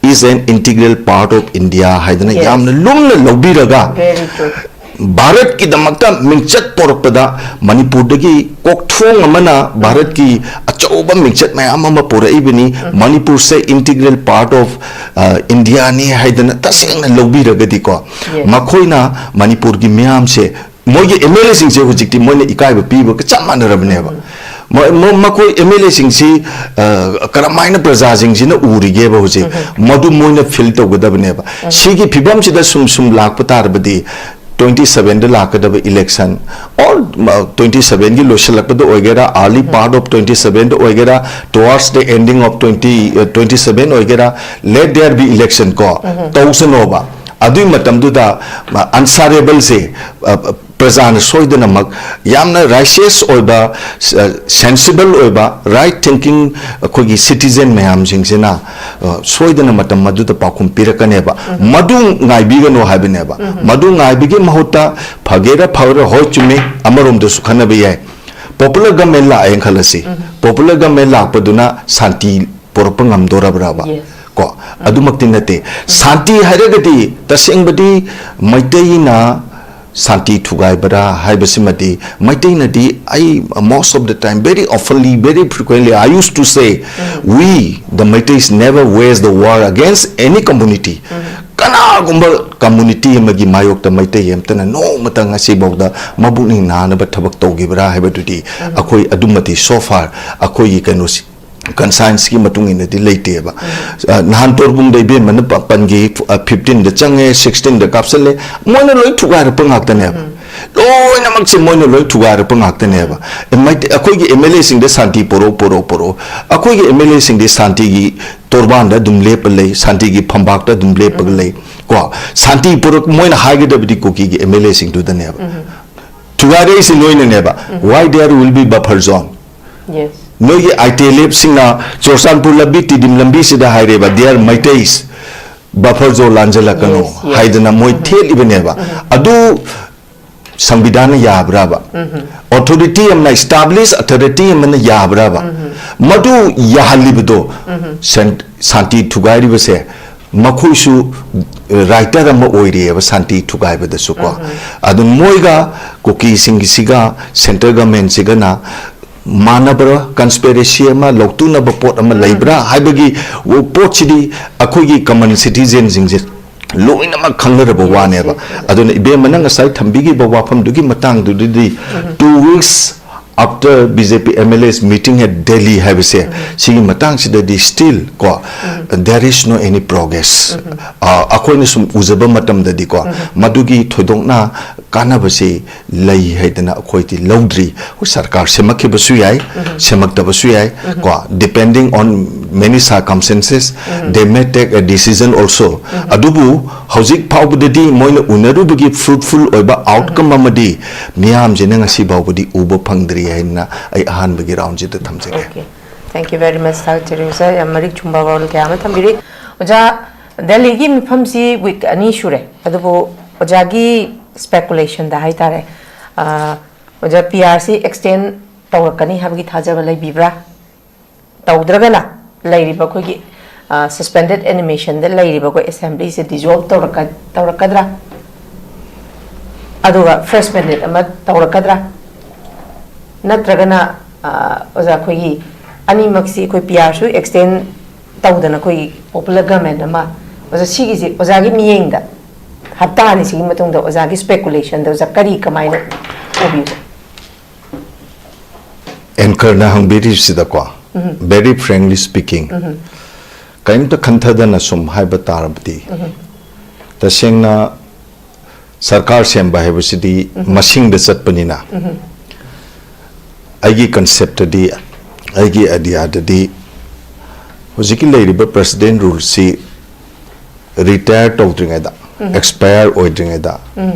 is an integral part of India ꯍꯥꯏꯗꯅ Yes. ꯌꯥꯝꯅ ꯂꯨꯝꯅ ꯂꯧꯕꯤꯔꯒ Very true. ꯚꯥꯔꯠꯀꯤꯗꯃꯛꯇ ꯃꯤꯡꯆꯠ ꯄꯣꯔꯛꯄꯗ ꯃꯅꯤꯄꯨꯔꯗꯒꯤ ꯀꯣꯛꯊꯣꯡ ꯑꯃꯅ ꯚꯥꯔꯠꯀꯤ ꯑꯆꯧꯕ ꯃꯤꯡꯆꯠ ꯃꯌꯥꯝ ꯑꯃ ꯄꯨꯔꯛꯏꯕꯅꯤ꯫ ꯃꯅꯤꯄꯨꯔꯁꯦ integral part of, ꯑ, India-ꯅꯤ ꯍꯥꯏꯗꯅ ꯇꯁꯦꯡꯅ ꯂꯧꯕꯤꯔꯒꯗꯤꯀꯣ, Yes. ꯃꯈꯣꯏꯅ ꯃꯅꯤꯄꯨꯔꯒꯤ ꯃꯤꯌꯥꯝꯁꯦ, ꯃꯣꯏꯒꯤ ꯑꯦꯝ ꯑꯦꯜ ꯑꯦꯁꯤꯡꯁꯦ ꯍꯧꯖꯤꯛꯇꯤ ꯃꯣꯏꯅ ꯏꯀꯥꯏꯕ ꯄꯤꯕꯒ ꯆꯞ ꯃꯥꯟꯅꯔꯕꯅꯦꯕ꯫ ꯃ-, ꯃ-, ꯃꯈꯣꯏ ꯑꯦꯝ ꯑꯦꯜ ꯑꯦꯁꯤꯡꯁꯤ, ꯑ, ꯀꯔꯝꯍꯥꯏꯅ ꯄ꯭ꯔꯖꯥꯁꯤꯡꯁꯤꯅ ꯎꯔꯤꯒꯦꯕ ꯍꯧꯖꯤꯛ? ꯃꯗꯨ ꯃꯣꯏꯅ ꯐꯤꯜ ꯇꯧꯒꯗꯕꯅꯦꯕ꯫ ꯁꯤꯒꯤ ꯐꯤꯕꯝꯁꯤꯗ ꯁꯨꯝ ꯁꯨꯝ ꯂꯥꯛꯄ ꯇꯥꯔꯕꯗꯤ, twenty seven-ꯗ ꯂꯥꯛꯀꯗꯕ election, or, ꯑ, twenty seven-ꯒꯤ ꯂꯣꯏꯁꯤꯜꯂꯛꯄꯗ ꯑꯣꯏꯒꯦꯔꯥ, early part of twenty seven-ꯗ ꯑꯣꯏꯒꯦꯔꯥ, towards the ending of twenty, ꯑ, twenty seven ꯑꯣꯏꯒꯦꯔꯥ, let there be election ꯀꯣ, ꯇꯧꯁꯅꯣꯕ꯫ ꯑꯗꯨꯒꯤ ꯃꯇꯝꯗꯨꯗ, ꯑ, answerable-ꯁꯦ, ꯑ, ꯑ, ꯄ꯭ꯔꯖꯥꯅ ꯁꯣꯏꯗꯅꯃꯛ ꯌꯥꯝꯅ ꯔꯥꯏꯁꯤꯌꯁ ꯑꯣꯏꯕ, ꯁꯦꯟꯁꯤꯕꯜ ꯑꯣꯏꯕ, ꯔꯥꯏꯠ ꯊꯤꯡꯀꯤꯡ ꯑꯩꯈꯣꯏꯒꯤ ꯁꯤꯇꯤꯖꯦꯟ ꯃꯌꯥꯝꯁꯤꯡꯁꯤꯅ, ꯑ, ꯁꯣꯏꯗꯅ ꯃꯇꯝ ꯃꯗꯨꯗ ꯄꯥꯎꯈꯨꯝ ꯄꯤꯔꯛꯀꯅꯦꯕ꯫ ꯃꯗꯨ ꯉꯥꯏꯕꯤꯒꯅꯨ ꯍꯥꯏꯕꯅꯦꯕ꯫ ꯃꯗꯨ ꯉꯥꯏꯕꯒꯤ ꯃꯍꯨꯠꯇ ꯐꯒꯦꯔꯥ ꯐꯔꯣꯏ, ꯍꯣꯏ, ꯆꯨꯝꯃꯤ, ꯑꯃꯔꯣꯝꯗꯁꯨ ꯈꯟꯅꯕ ꯌꯥꯏ꯫ ꯄꯣꯄꯨꯂꯔ ꯒꯃꯦꯟ ꯂꯥꯛꯑꯦꯅ ꯈꯜꯂꯁꯤ꯫ ꯄꯣꯄꯨꯂꯔ ꯒꯃꯦꯟ ꯂꯥꯛꯄꯗꯨꯅ ꯁꯥꯟꯇꯤ ꯄꯨꯔꯛꯄ ꯉꯝꯗꯣꯔꯕ꯭ꯔꯕ? Yes. ꯀꯣ, ꯑꯗꯨꯃꯛꯇꯤ ꯅꯠꯇꯦ꯫ ꯁꯥꯟꯇꯤ ꯍꯥꯏꯔꯒꯗꯤ ꯇꯁꯦꯡꯕꯗꯤ ꯃꯩꯇꯩꯅ ꯁꯥꯟꯇꯤ ꯊꯨꯒꯥꯏꯕ꯭ꯔꯥ ꯍꯥꯏꯕꯁꯤꯃꯗꯤ, ꯃꯩꯇꯩꯅꯗꯤ, ꯑꯩ most of the time, very oftenly, very frequently, I used to say, "We, the Meiteis, never wage the war against any community." ꯀꯅꯥꯒꯨꯝꯕ ꯀꯝꯃꯨꯅꯤꯇꯤ ꯑꯃꯒꯤ ꯃꯥꯌꯣꯛꯇ ꯃꯩꯇꯩ ꯑꯃꯇꯅ ꯅꯣꯡꯃꯇ ꯉꯁꯤꯐꯥꯎꯗ ꯃꯕꯨꯛꯅꯤꯡ ꯅꯥꯅꯕ ꯊꯕꯛ ꯇꯧꯈꯤꯕ꯭ꯔꯥ ꯍꯥꯏꯕꯗꯨꯗꯤ ꯑꯩꯈꯣꯏ ꯑꯗꯨꯃꯗꯤ so far ꯑꯩꯈꯣꯏꯒꯤ ꯀꯩꯅꯣꯁꯤ, ꯀꯟꯁꯥꯏꯟꯁꯀꯤ ꯃꯇꯨꯡ ꯏꯟꯅꯗꯤ ꯂꯩꯇꯦꯕ꯫ ꯑ, ꯅꯍꯥꯟ ꯇꯣꯔꯕꯨꯡꯗ ꯏꯕꯦꯝꯃꯅ ꯄ-, ꯄꯟꯈꯤ, ꯑ, ꯐꯤꯐꯇꯤꯟꯗ ꯆꯪꯉꯦ, ꯁꯤꯛꯁꯇꯤꯟꯗ ꯀꯥꯞꯁꯜꯂꯦ, ꯃꯣꯏꯅ ꯂꯣꯏ ꯊꯨꯒꯥꯏꯔꯛꯄ ꯉꯥꯛꯇꯅꯦꯕ꯫ ꯂꯣꯏꯅꯃꯛꯁꯦ ꯃꯣꯏꯅ ꯂꯣꯏ ꯊꯨꯒꯥꯏꯔꯛꯄ ꯉꯥꯛꯇꯅꯦꯕ꯫ ꯑꯦ, ꯃꯩꯇꯩ, ꯑꯩꯈꯣꯏꯒꯤ ꯑꯦꯝ ꯑꯦꯜ ꯑꯦꯁꯤꯡꯗ ꯁꯥꯟꯇꯤ ꯄꯨꯔꯛꯑꯣ, ꯄꯨꯔꯛꯑꯣ, ꯄꯨꯔꯛꯑꯣ꯫ ꯑꯩꯈꯣꯏꯒꯤ ꯑꯦꯝ ꯑꯦꯜ ꯑꯦꯁꯤꯡꯗꯤ ꯁꯥꯟꯇꯤꯒꯤ ꯇꯣꯔꯕꯥꯟꯗ ꯑꯗꯨꯝ ꯂꯦꯞꯄ ꯂꯩ, ꯁꯥꯟꯇꯤꯒꯤ ꯐꯝꯕꯥꯛꯇ ꯑꯗꯨꯝ ꯂꯦꯞꯄꯒ ꯂꯩ꯫ ꯀꯣ, ꯁꯥꯟꯇꯤ ꯄꯨꯔꯛ-, ꯃꯣꯏꯅ ꯍꯥꯏꯒꯗꯕꯗꯤ ꯀꯨꯀꯤꯒꯤ ꯑꯦꯝ ꯑꯦꯜ ꯑꯦꯁꯤꯡꯗꯨꯗꯅꯦꯕ꯫ ꯊꯨꯒꯥꯏꯔꯛꯏꯁꯤ ꯅꯣꯏꯅꯅꯦꯕ꯫ Why there will be buffer zone? Yes. ꯅꯣꯏꯒꯤ ꯑꯥꯏ ꯇꯤ ꯑꯦꯜ ꯑꯦꯐꯁꯤꯡꯅ ꯆꯨꯔꯆꯥꯟꯄꯨꯔ ꯂꯝꯕꯤ, ꯇꯤꯗꯤꯝ ꯂꯝꯕꯤꯁꯤꯗ ꯍꯥꯏꯔꯦꯕ, "Dear Meiteis, buffer zone ꯂꯥꯟꯖꯜꯂꯛꯀꯅꯨ" Yes, yes. ꯍꯥꯏꯗꯅ ꯃꯣꯏ ꯊꯦꯠꯂꯤꯕꯅꯦꯕ꯫ ꯑꯗꯨ ꯁꯪꯕꯤꯙꯥꯟꯅ ꯌꯥꯕ꯭ꯔꯕ? ꯑꯣꯊꯣꯔꯤꯇꯤ ꯑꯃꯅ, ꯏꯁꯇꯥꯕ꯭ꯂꯤꯁ ꯑꯣꯊꯣꯔꯤꯇꯤ ꯑꯃꯅ ꯌꯥꯕ꯭ꯔꯕ? ꯃꯗꯨ ꯌꯥꯍꯜꯂꯤꯕꯗꯣ, ꯁꯦꯟ-, ꯁꯥꯟꯇꯤ ꯊꯨꯒꯥꯏꯔꯤꯕꯁꯦ, ꯃꯈꯣꯏꯁꯨ ꯔꯥꯏꯇꯔ ꯑꯃ ꯑꯣꯏꯔꯤꯑꯕ ꯁꯥꯟꯇꯤ ꯊꯨꯒꯥꯏꯕꯗꯁꯨ ꯀꯣ꯫ ꯑꯗꯨ ꯃꯣꯏꯒ ꯀꯨꯀꯤꯁꯤꯡꯒꯤꯁꯤꯒ ꯁꯦꯟꯇ꯭ꯔꯦꯜ ꯒꯚꯔꯟꯃꯦꯟꯠꯁꯤꯒꯅ ꯃꯥꯟꯅꯕ꯭ꯔꯥ, ꯀꯟꯁꯄꯤꯔꯦꯁꯤ ꯑꯃ ꯂꯧꯇꯨꯅꯕ ꯄꯣꯠ ꯑꯃ ꯂꯩꯕ꯭ꯔꯥ ꯍꯥꯏꯕꯒꯤ ꯄꯣꯠꯁꯤꯗꯤ ꯑꯩꯈꯣꯏꯒꯤ ꯀꯃꯟ ꯁꯤꯇꯤꯖꯦꯟꯁꯤꯡꯁꯦ ꯂꯣꯏꯅꯃꯛ ꯈꯪꯅꯔꯕ ꯋꯥꯅꯦꯕ꯫ ꯑꯗꯨꯅ ꯏꯕꯦꯝꯃꯅ ꯉꯁꯥꯏ ꯊꯝꯕꯤꯈꯤꯕ ꯋꯥꯐꯝꯗꯨꯒꯤ ꯃꯇꯥꯡꯗꯨꯗꯤ, two weeks after B J P M L A's meeting at Delhi ꯍꯥꯏꯕꯁꯦ, ꯁꯤꯒꯤ ꯃꯇꯥꯡꯁꯤꯗꯗꯤ still ꯀꯣ, there is no any progress꯫ ꯑ, ꯑꯩꯈꯣꯏꯅ ꯁꯨꯝ ꯎꯖꯕ ꯃꯇꯝꯗꯗꯤꯀꯣ, ꯃꯗꯨꯒꯤ ꯊꯣꯏꯗꯣꯛꯅ ꯀꯥꯟꯅꯕꯁꯤ ꯂꯩ ꯍꯥꯏꯗꯅ ꯑꯩꯈꯣꯏꯗꯤ ꯂꯧꯗ꯭ꯔꯤ꯫ ꯍꯣꯏ, ꯁꯔꯀꯥꯔ ꯁꯦꯝꯃꯛꯈꯤꯕꯁꯨ ꯌꯥꯏ, ꯁꯦꯝꯃꯛꯇꯕꯁꯨ ꯌꯥꯏ, ꯀꯣ, depending on many circumstances, they may take a decision also. ꯑꯗꯨꯕꯨ ꯍꯧꯖꯤꯛ ꯐꯥꯎꯕꯗꯗꯤ ꯃꯣꯏꯅ ꯎꯅꯔꯨꯕꯒꯤ fruitful ꯑꯣꯏꯕ outcome ꯑꯃꯗꯤ ꯃꯤꯌꯥꯝꯁꯤꯅ ꯉꯁꯤ ꯐꯥꯎꯕꯗꯤ ꯎꯕ ꯐꯪꯗ꯭ꯔꯤ ꯍꯥꯏꯅ ꯑꯩ ꯑꯍꯥꯟꯕꯒꯤ round ꯁꯤꯗ ꯊꯝꯖꯒꯦ꯫ Okay. Thank you very much, Doctor Rosa. ꯌꯥꯝ ꯃꯔꯤꯛ ꯆꯨꯝꯕ ꯋꯥꯔꯣꯜ ꯀꯌꯥ ꯑꯃ ꯊꯝꯕꯤꯔꯤ꯫ ꯑꯣꯖꯥ, ꯗꯦꯜꯂꯤꯒꯤ ꯃꯤꯐꯝꯁꯤ week ꯑꯅꯤ ꯁꯨꯔꯦ꯫ ꯑꯗꯨꯕꯨ ꯑꯣꯖꯥꯒꯤ speculationꯗ ꯍꯥꯏꯇꯥꯔꯦ, ꯑ, ꯑꯣꯖꯥ, ꯄꯤ ꯑꯥꯔ ꯁꯤ extend ꯇꯧꯔꯛꯀꯅꯤ ꯍꯥꯏꯕꯒꯤ ꯊꯥꯖꯕ ꯂꯩꯕꯤꯕ꯭ꯔꯥ? ꯇꯧꯗ꯭ꯔꯒꯅ ꯂꯩꯔꯤꯕ ꯑꯩꯈꯣꯏꯒꯤ, ꯑ, suspended animationꯗ ꯂꯩꯔꯤꯕ ꯑꯩꯈꯣꯏ assemblyꯁꯦ dissolve ꯇꯧꯔꯛꯀ-, ꯇꯧꯔꯛꯀꯗ꯭ꯔꯥ? ꯑꯗꯨꯒ fresh mandate ꯑꯃ ꯇꯧꯔꯛꯀꯗ꯭ꯔꯥ? ꯅꯠꯇ꯭ꯔꯒꯅ, ꯑ, ꯑꯣꯖꯥ, ꯑꯩꯈꯣꯏꯒꯤ ꯑꯅꯤꯃꯛꯁꯤ ꯑꯩꯈꯣꯏ ꯄꯤ ꯑꯥꯔꯁꯨ extend ꯇꯧꯗꯅ ꯑꯩꯈꯣꯏꯒꯤ popular government ꯑꯃ, ꯑꯣꯖꯥ, ꯁꯤꯒꯤꯁꯤ ꯑꯣꯖꯥꯒꯤ ꯃꯤꯠꯌꯦꯡꯗ ꯍꯞꯇꯥ ꯑꯅꯤꯁꯤꯒꯤ ꯃꯇꯨꯡꯗ ꯑꯣꯖꯥꯒꯤ speculationꯗ ꯑꯣꯖꯥ ꯀꯔꯤ ꯀꯃꯥꯏꯅ ꯎꯕꯤꯕ? Anchorꯅ ꯍꯪꯕꯤꯔꯤꯕꯁꯤꯗꯀꯣ, very frankly speaking, ꯀꯔꯤꯝꯇ ꯈꯟꯊꯗꯅ ꯁꯨꯝ ꯍꯥꯏꯕ ꯇꯥꯔꯕꯗꯤ, ꯇꯁꯦꯡꯅ ꯁꯔꯀꯥꯔ ꯁꯦꯝꯕ ꯍꯥꯏꯕꯁꯤꯗꯤ ꯃꯁꯤꯡꯗ ꯆꯠꯄꯅꯤꯅ, ꯑꯩꯒꯤ conceptꯇꯗꯤ, ꯑꯩꯒꯤ ideaꯗꯗꯤ, ꯍꯧꯖꯤꯛꯀꯤ ꯂꯩꯔꯤꯕ president ruleꯁꯤ retire ꯇꯧꯗ꯭ꯔꯤꯉꯩꯗ, expire ꯑꯣꯏꯗ꯭ꯔꯤꯉꯩꯗ,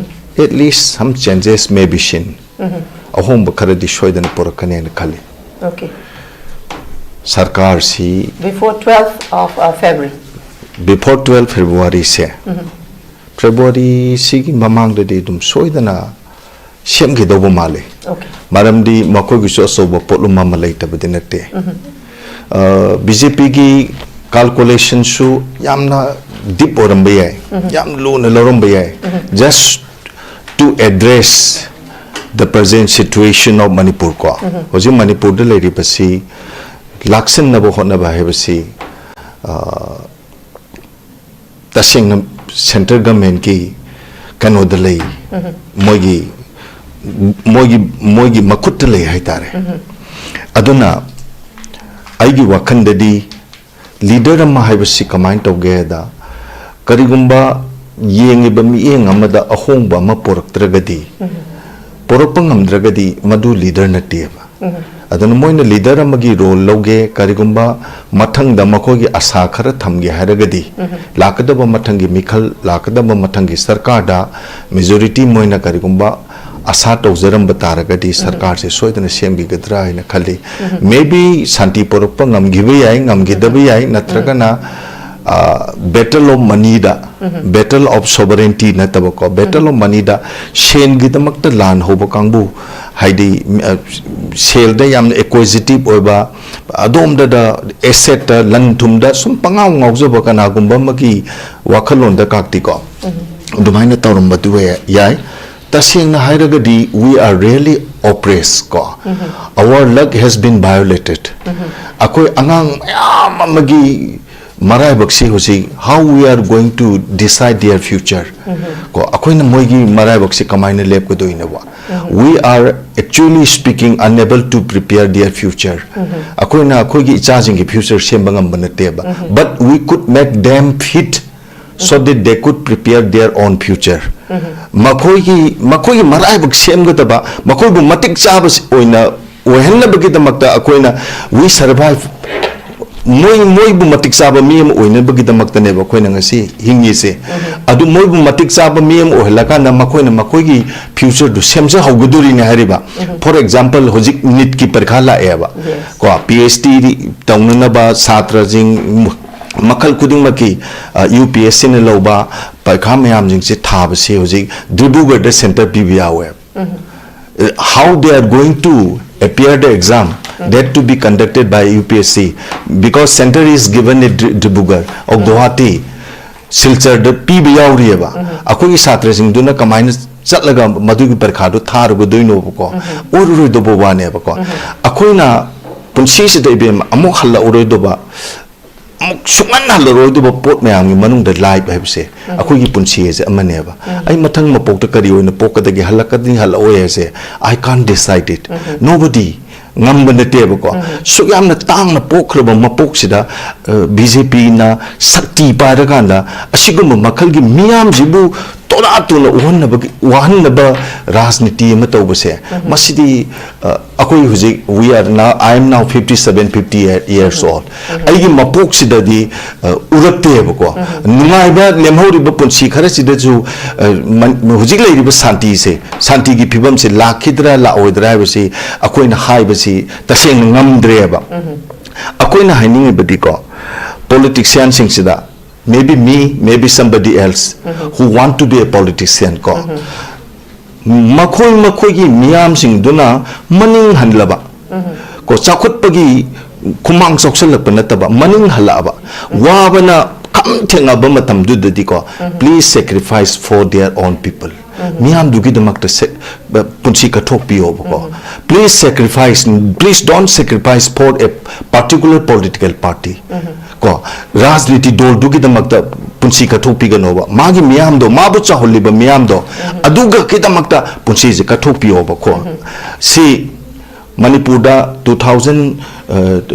at least some changes may be seen. ꯑꯍꯣꯡꯕ ꯈꯔꯗꯤ ꯁꯣꯏꯗꯅ ꯄꯨꯔꯛꯀꯅꯦꯅ ꯈꯜꯂꯤ꯫ Okay. ꯁꯔꯀꯥꯔꯁꯤ Before twelfth of, uh, February. Before twelve Februaryꯁꯦ, Februaryꯁꯤꯒꯤ ꯃꯃꯥꯡꯗꯗꯤ ꯑꯗꯨꯝ ꯁꯣꯏꯗꯅ ꯁꯦꯝꯈꯤꯗꯧꯕ ꯃꯥꯜꯂꯤ꯫ Okay. ꯃꯔꯝꯗꯤ ꯃꯈꯣꯏꯒꯤꯁꯨ ꯑꯆꯧꯕ ꯄꯣꯠꯂꯨꯝ ꯑꯃ ꯂꯩꯇꯕꯗꯤ ꯅꯠꯇꯦ꯫ ꯕꯤ ꯖꯦ ꯄꯤꯒꯤ calculationꯁꯨ ꯌꯥꯝꯅ deep ꯑꯣꯏꯔꯝꯕ ꯌꯥꯏ, ꯌꯥꯝ ꯂꯨꯅ ꯂꯧꯔꯝꯕ ꯌꯥꯏ꯫ Just to address the present situation of Manipur ꯀꯣ, ꯍꯧꯖꯤꯛ ꯃꯅꯤꯄꯨꯔꯗ ꯂꯩꯔꯤꯕꯁꯤ ꯂꯥꯛꯁꯤꯟꯅꯕ ꯍꯣꯠꯅꯕ ꯍꯥꯏꯕꯁꯤ, ꯑ, ꯇꯁꯦꯡꯅ central governmentꯀꯤ ꯀꯩꯅꯣꯗ ꯂꯩ, ꯃꯣꯏꯒꯤ, ꯃꯣꯏꯒꯤ, ꯃꯣꯏꯒꯤ ꯃꯈꯨꯠꯇ ꯂꯩ ꯍꯥꯏꯇꯥꯔꯦ꯫ ꯑꯗꯨꯅ ꯑꯩꯒꯤ ꯋꯥꯈꯜꯗꯗꯤ leader ꯑꯃ ꯍꯥꯏꯕꯁꯤ ꯀꯃꯥꯏꯅ ꯇꯧꯒꯦ ꯍꯥꯏꯗ, ꯀꯔꯤꯒꯨꯝꯕ ꯌꯦꯡꯉꯤꯕ ꯃꯤꯠꯌꯦꯡ ꯑꯃꯗ ꯑꯍꯣꯡꯕ ꯑꯃ ꯄꯨꯔꯛꯇ꯭ꯔꯒꯗꯤ, ꯄꯨꯔꯛꯄ ꯉꯝꯗ꯭ꯔꯒꯗꯤ ꯃꯗꯨ leader ꯅꯠꯇꯦꯕ꯫ ꯑꯗꯨꯅ ꯃꯣꯏꯅ ꯂꯤꯗꯔ ꯑꯃꯒꯤ ꯔꯣꯜ ꯂꯧꯒꯦ, ꯀꯔꯤꯒꯨꯝꯕ ꯃꯊꯪꯗ ꯃꯈꯣꯏꯒꯤ ꯑꯁꯥ ꯈꯔ ꯊꯝꯒꯦ ꯍꯥꯏꯔꯒꯗꯤ, ꯂꯥꯛꯀꯗꯕ ꯃꯊꯪꯒꯤ ꯃꯤꯈꯜ, ꯂꯥꯛꯀꯗꯕ ꯃꯊꯪꯒꯤ ꯁꯔꯀꯥꯔꯗ ꯃꯦꯖꯣꯔꯤꯇꯤ ꯃꯣꯏꯅ ꯀꯔꯤꯒꯨꯝꯕ ꯑꯁꯥ ꯇꯧꯖꯔꯝꯕ ꯇꯥꯔꯒꯗꯤ, ꯁꯔꯀꯥꯔꯁꯦ ꯁꯣꯏꯗꯅ ꯁꯦꯝꯈꯤꯒꯗ꯭ꯔꯥ ꯍꯥꯏꯅ ꯈꯜꯂꯤ꯫ ꯃꯦ ꯕꯤ ꯁꯥꯟꯇꯤ ꯄꯨꯔꯛꯄ ꯉꯝꯈꯤꯕ ꯌꯥꯏ, ꯉꯝꯈꯤꯗꯕ ꯌꯥꯏ, ꯅꯠꯇ꯭ꯔꯒꯅ ꯕꯦꯇꯜ ꯑꯣꯐ ꯃꯅꯤꯗ, ꯕꯦꯇꯜ ꯑꯣꯐ ꯁꯣꯕꯔꯦꯟꯇꯤ ꯅꯠꯇꯕꯀꯣ, ꯕꯦꯇꯜ ꯑꯣꯐ ꯃꯅꯤꯗ ꯁꯦꯟꯒꯤꯗꯃꯛꯇ ꯂꯥꯟ ꯍꯧꯕ ꯀꯥꯡꯕꯨ, ꯍꯥꯏꯗꯤ, ꯑ, ꯁꯦꯜꯗ ꯌꯥꯝꯅ ꯑꯦꯀ꯭ꯋꯤꯖꯤꯇꯤꯚ ꯑꯣꯏꯕ, ꯑꯗꯣꯝꯗꯗ ꯑꯦꯁꯦꯠꯇ, ꯂꯟ ꯊꯨꯝꯗ ꯁꯨꯝ ꯄꯉꯥꯎ ꯉꯥꯎꯖꯕ ꯀꯅꯥꯒꯨꯝꯕ ꯑꯃꯒꯤ ꯋꯥꯈꯜꯂꯣꯟꯗ ꯀꯥꯛꯇꯤꯀꯣ, ꯑꯗꯨꯃꯥꯏꯅ ꯇꯧꯔꯝꯕꯗꯨ ꯌꯥꯏ꯫ ꯇꯁꯦꯡꯅ ꯍꯥꯏꯔꯒꯗꯤ, we are really oppressed ꯀꯣ, our luck has been violated꯫ ꯑꯩꯈꯣꯏ ꯑꯉꯥꯡ ꯃꯌꯥꯝ ꯑꯃꯒꯤ ꯃꯔꯥꯏꯕꯛꯁꯤ ꯍꯧꯖꯤꯛ, how we are going to decide their future ꯀꯣ, ꯑꯩꯈꯣꯏꯅ ꯃꯣꯏꯒꯤ ꯃꯔꯥꯏꯕꯛꯁꯤ ꯀꯃꯥꯏꯅ ꯂꯦꯞꯀꯗꯣꯏꯅꯣꯕ? We are actually speaking unable to prepare their future꯫ ꯑꯩꯈꯣꯏꯅ ꯑꯩꯈꯣꯏꯒꯤ ꯏꯆꯥꯁꯤꯡꯒꯤ ꯐ꯭ꯌꯨꯆꯔ ꯁꯦꯝꯕ ꯉꯝꯕ ꯅꯠꯇꯦꯕ, but we could make them fit so that they could prepare their own future꯫ ꯃꯈꯣꯏꯒꯤ, ꯃꯈꯣꯏꯒꯤ ꯃꯔꯥꯏꯕꯛ ꯁꯦꯝꯒꯗꯕ, ꯃꯈꯣꯏꯕꯨ ꯃꯇꯤꯛ ꯆꯥꯕ ꯑꯣꯏꯅ ꯑꯣꯏꯍꯟꯅꯕꯒꯤꯗꯃꯛꯇ ꯑꯩꯈꯣꯏꯅ, we survive, ꯃꯣꯏ, ꯃꯣꯏꯕꯨ ꯃꯇꯤꯛ ꯆꯥꯕ ꯃꯤ ꯑꯃ ꯑꯣꯏꯅꯕꯒꯤꯗꯃꯛꯇꯅꯦꯕ ꯑꯩꯈꯣꯏꯅ ꯉꯁꯤ ꯍꯤꯡꯉꯤꯁꯦ꯫ ꯑꯗꯨ ꯃꯣꯏꯕꯨ ꯃꯇꯤꯛ ꯆꯥꯕ ꯃꯤ ꯑꯃ ꯑꯣꯏꯍꯜꯂꯀꯥꯟꯗ ꯃꯈꯣꯏꯅ ꯃꯈꯣꯏꯒꯤ ꯐ꯭ꯌꯨꯆꯔꯗꯨ ꯁꯦꯝꯖꯍꯧꯒꯗꯣꯔꯤꯅꯦ ꯍꯥꯏꯔꯤꯕ꯫ For example, ꯍꯧꯖꯤꯛ ꯅꯤꯠꯀꯤ ꯄꯔꯤꯈꯥ ꯂꯥꯛꯑꯦꯕ꯫ ꯀꯣ, ꯄꯤ ꯑꯩꯆ ꯗꯤ ꯇꯧꯅꯅꯕ ꯁꯥꯇ꯭ꯔꯁꯤꯡ ꯃꯈꯜ ꯈꯨꯗꯤꯡꯃꯛꯀꯤ, ꯌꯨ ꯄꯤ ꯑꯦꯁ ꯁꯤꯅ ꯂꯧꯕ ꯄꯔꯤꯈꯥ ꯃꯌꯥꯝꯁꯤꯡꯁꯦ ꯊꯥꯕꯁꯦ ꯍꯧꯖꯤꯛ ꯗꯤꯕ꯭ꯔꯨꯒꯔꯗ ꯁꯦꯟꯇꯔ ꯄꯤꯕ ꯌꯥꯎꯋꯦ꯫ How they are going to appear the exam that to be conducted by U P S C, because center is given at Dri- Dibrugarh or Guwahati, ꯁꯤꯜꯆꯔꯗ ꯄꯤꯕ ꯌꯥꯎꯔꯤꯑꯕ꯫ ꯑꯩꯈꯣꯏꯒꯤ ꯁꯥꯇ꯭ꯔꯁꯤꯡꯗꯨꯅ ꯀꯃꯥꯏꯅ ꯆꯠꯂꯒ ꯃꯗꯨꯒꯤ ꯄꯔꯤꯈꯥꯗꯨ ꯊꯥꯔꯨꯒꯗꯣꯏꯅꯣꯕꯀꯣ? ꯑꯣꯏꯔꯔꯣꯏꯗꯧꯕ ꯋꯥꯅꯦꯕꯀꯣ꯫ ꯑꯩꯈꯣꯏꯅ ꯄꯨꯟꯁꯤꯁꯤꯗ, ꯏꯕꯦꯝꯃ, ꯑꯃꯨꯛ ꯍꯜꯂꯛꯑꯔꯣꯏꯗꯧꯕ, ꯑꯃꯨꯛ ꯁꯨꯡꯍꯟ ꯍꯜꯂꯔꯣꯏꯗꯧꯕ ꯄꯣꯠ ꯃꯌꯥꯝꯒꯤ ꯃꯅꯨꯡꯗ ꯂꯥꯏꯐ ꯍꯥꯏꯕꯁꯦ, ꯑꯩꯈꯣꯏꯒꯤ ꯄꯨꯟꯁꯤ ꯍꯥꯏꯁꯦ ꯑꯃꯅꯦꯕ꯫ ꯑꯩ ꯃꯊꯪ ꯃꯄꯣꯛꯇ ꯀꯔꯤ ꯑꯣꯏꯅ ꯄꯣꯛꯀꯗꯒꯦ, ꯍꯜꯂꯛꯀꯗꯅꯤ ꯍꯜꯂꯛꯑꯣꯏ ꯍꯥꯏꯁꯦ, I can't decide it, nobody, ꯉꯝꯕ ꯅꯠꯇꯦꯕꯀꯣ꯫ ꯁꯨꯛ ꯌꯥꯝꯅ ꯇꯥꯡꯅ ꯄꯣꯛꯈ꯭ꯔꯕ ꯃꯄꯣꯛꯁꯤꯗ, ꯕꯤ ꯖꯦ ꯄꯤꯅ ꯁꯛꯇꯤ ꯄꯥꯏꯔꯀꯥꯟꯗ ꯑꯁꯤꯒꯨꯝꯕ ꯃꯈꯜꯒꯤ ꯃꯤꯌꯥꯝꯁꯤꯕꯨ ꯇꯣꯔꯥ ꯇꯨꯅ ꯎꯍꯟꯅꯕꯒꯤ, ꯋꯥꯍꯟꯅꯕ ꯔꯥꯖꯅꯤꯇꯤ ꯑꯃ ꯇꯧꯕꯁꯦ, ꯃꯁꯤꯗꯤ, ꯑ, ꯑꯩꯈꯣꯏ ꯍꯧꯖꯤꯛ, we are now, I am now fifty seven, fifty years old. ꯑꯩꯒꯤ ꯃꯄꯣꯛꯁꯤꯗꯗꯤ, ꯑ, ꯎꯔꯛꯇꯦꯕꯀꯣ꯫ ꯅꯨꯡꯉꯥꯏꯕ ꯂꯦꯝꯍꯧꯔꯤꯕ ꯄꯨꯟꯁꯤ ꯈꯔꯁꯤꯗꯁꯨ, ꯑ, ꯃꯟ-, ꯍꯧꯖꯤꯛ ꯂꯩꯔꯤꯕ ꯁꯥꯟꯇꯤꯁꯦ, ꯁꯥꯟꯇꯤꯒꯤ ꯐꯤꯕꯝꯁꯦ ꯂꯥꯛꯈꯤꯗ꯭ꯔꯥ ꯂꯥꯛꯑꯣꯏꯗ꯭ꯔꯥ ꯍꯥꯏꯕꯁꯤ ꯑꯩꯈꯣꯏꯅ ꯍꯥꯏꯕꯁꯤ ꯇꯁꯦꯡꯅ ꯉꯝꯗ꯭ꯔꯦꯕ꯫ ꯑꯩꯈꯣꯏꯅ ꯍꯥꯏꯅꯤꯡꯉꯤꯕꯗꯤꯀꯣ, ꯄꯣꯂꯤꯇꯤꯛꯁꯤꯌꯥꯟꯁꯤꯡꯁꯤꯗ, maybe me, maybe somebody else who want to be a politician ꯀꯣ, ꯃꯈꯣꯏ ꯃꯈꯣꯏꯒꯤ ꯃꯤꯌꯥꯝꯁꯤꯡꯗꯨꯅ ꯃꯅꯤꯡ ꯍꯜꯂꯕ ꯀꯣ, ꯆꯥꯎꯈꯠꯄꯒꯤ ꯈꯨꯃꯥꯡ ꯆꯥꯎꯁꯜꯂꯛꯄ ꯅꯠꯇꯕ, ꯃꯅꯤꯡ ꯍꯜꯂꯛꯑꯕ, ꯋꯥꯕꯅ ꯈꯝ ꯊꯦꯡꯉꯕ ꯃꯇꯝꯗꯨꯗꯗꯤꯀꯣ, please sacrifice for their own people. ꯃꯤꯌꯥꯝꯗꯨꯒꯤꯗꯃꯛꯇ ꯁꯦ-, ꯄꯨꯟꯁꯤ ꯀꯠꯊꯣꯛꯄꯤꯌꯣꯕꯀꯣ꯫ Please sacrifice, please don't sacrifice for a particular political party. ꯀꯣ, ꯔꯥꯖꯅꯤꯇꯤ ꯗꯣꯜꯗꯨꯒꯤꯗꯃꯛꯇ ꯄꯨꯟꯁꯤ ꯀꯠꯊꯣꯛꯄꯤꯒꯅꯣꯕ꯫ ꯃꯥꯒꯤ ꯃꯤꯌꯥꯝꯗꯣ, ꯃꯥꯕꯨ ꯆꯥꯎꯍꯜꯂꯤꯕ ꯃꯤꯌꯥꯝꯗꯣ, ꯑꯗꯨꯒ ꯈꯤꯇꯃꯛꯇ ꯄꯨꯟꯁꯤꯁꯦ ꯀꯠꯊꯣꯛꯄꯤꯌꯣꯕꯀꯣ꯫ ꯁꯤ ꯃꯅꯤꯄꯨꯔꯗ two thousand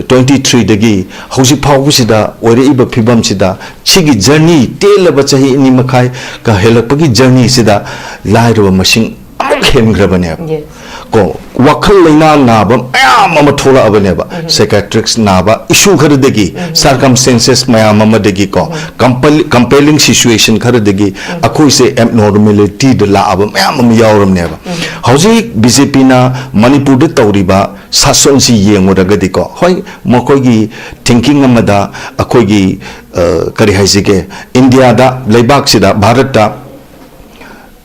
twenty threeꯗꯒꯤ ꯍꯧꯖꯤꯛ ꯐꯥꯎꯕꯁꯤꯗ ꯑꯣꯏꯔꯛꯏꯕ ꯐꯤꯕꯝꯁꯤꯗ, ꯁꯤꯒꯤ ꯖꯔꯅꯤ, ꯇꯦꯜꯂꯕ ꯆꯍꯤ ꯑꯅꯤ ꯃꯈꯥꯏ ꯀ ꯍꯦꯜꯂꯛꯄꯒꯤ ꯖꯔꯅꯤꯁꯤꯗ ꯂꯥꯏꯔꯕ ꯃꯁꯤꯡ ꯑꯃꯨꯛ ꯍꯦꯟꯈ꯭ꯔꯕꯅꯦꯕ꯫ Yes. ꯀꯣ, ꯋꯥꯈꯜ ꯂꯩꯅꯥ ꯅꯥꯕ ꯃꯌꯥꯝ ꯑꯃ ꯊꯣꯛꯂꯛꯑꯕꯅꯦꯕ꯫ Psychiatrics ꯅꯥꯕ issue ꯈꯔꯗꯒꯤ, circumstances ꯃꯌꯥꯝ ꯑꯃꯗꯒꯤ ꯀꯣ, compel-, compelling situation ꯈꯔꯗꯒꯤ ꯑꯩꯈꯣꯏꯁꯦ abnormalityꯗ ꯂꯥꯛꯑꯕ ꯃꯌꯥꯝ ꯑꯃ ꯌꯥꯎꯔꯕꯅꯦꯕ꯫ ꯍꯧꯖꯤꯛ BJPꯅ ꯃꯅꯤꯄꯨꯔꯗ ꯇꯧꯔꯤꯕ ꯁꯥꯁꯟꯁꯤ ꯌꯦꯡꯉꯨꯔꯒꯗꯤꯀꯣ, ꯍꯣꯏ, ꯃꯈꯣꯏꯒꯤ thinking ꯑꯃꯗ ꯑꯩꯈꯣꯏꯒꯤ, ꯑ, ꯀꯔꯤ ꯍꯥꯏꯁꯤꯒꯦ, ꯏꯟꯗꯤꯌꯥꯗ, ꯂꯩꯕꯥꯛꯁꯤꯗ, ꯚꯥꯔꯠꯇ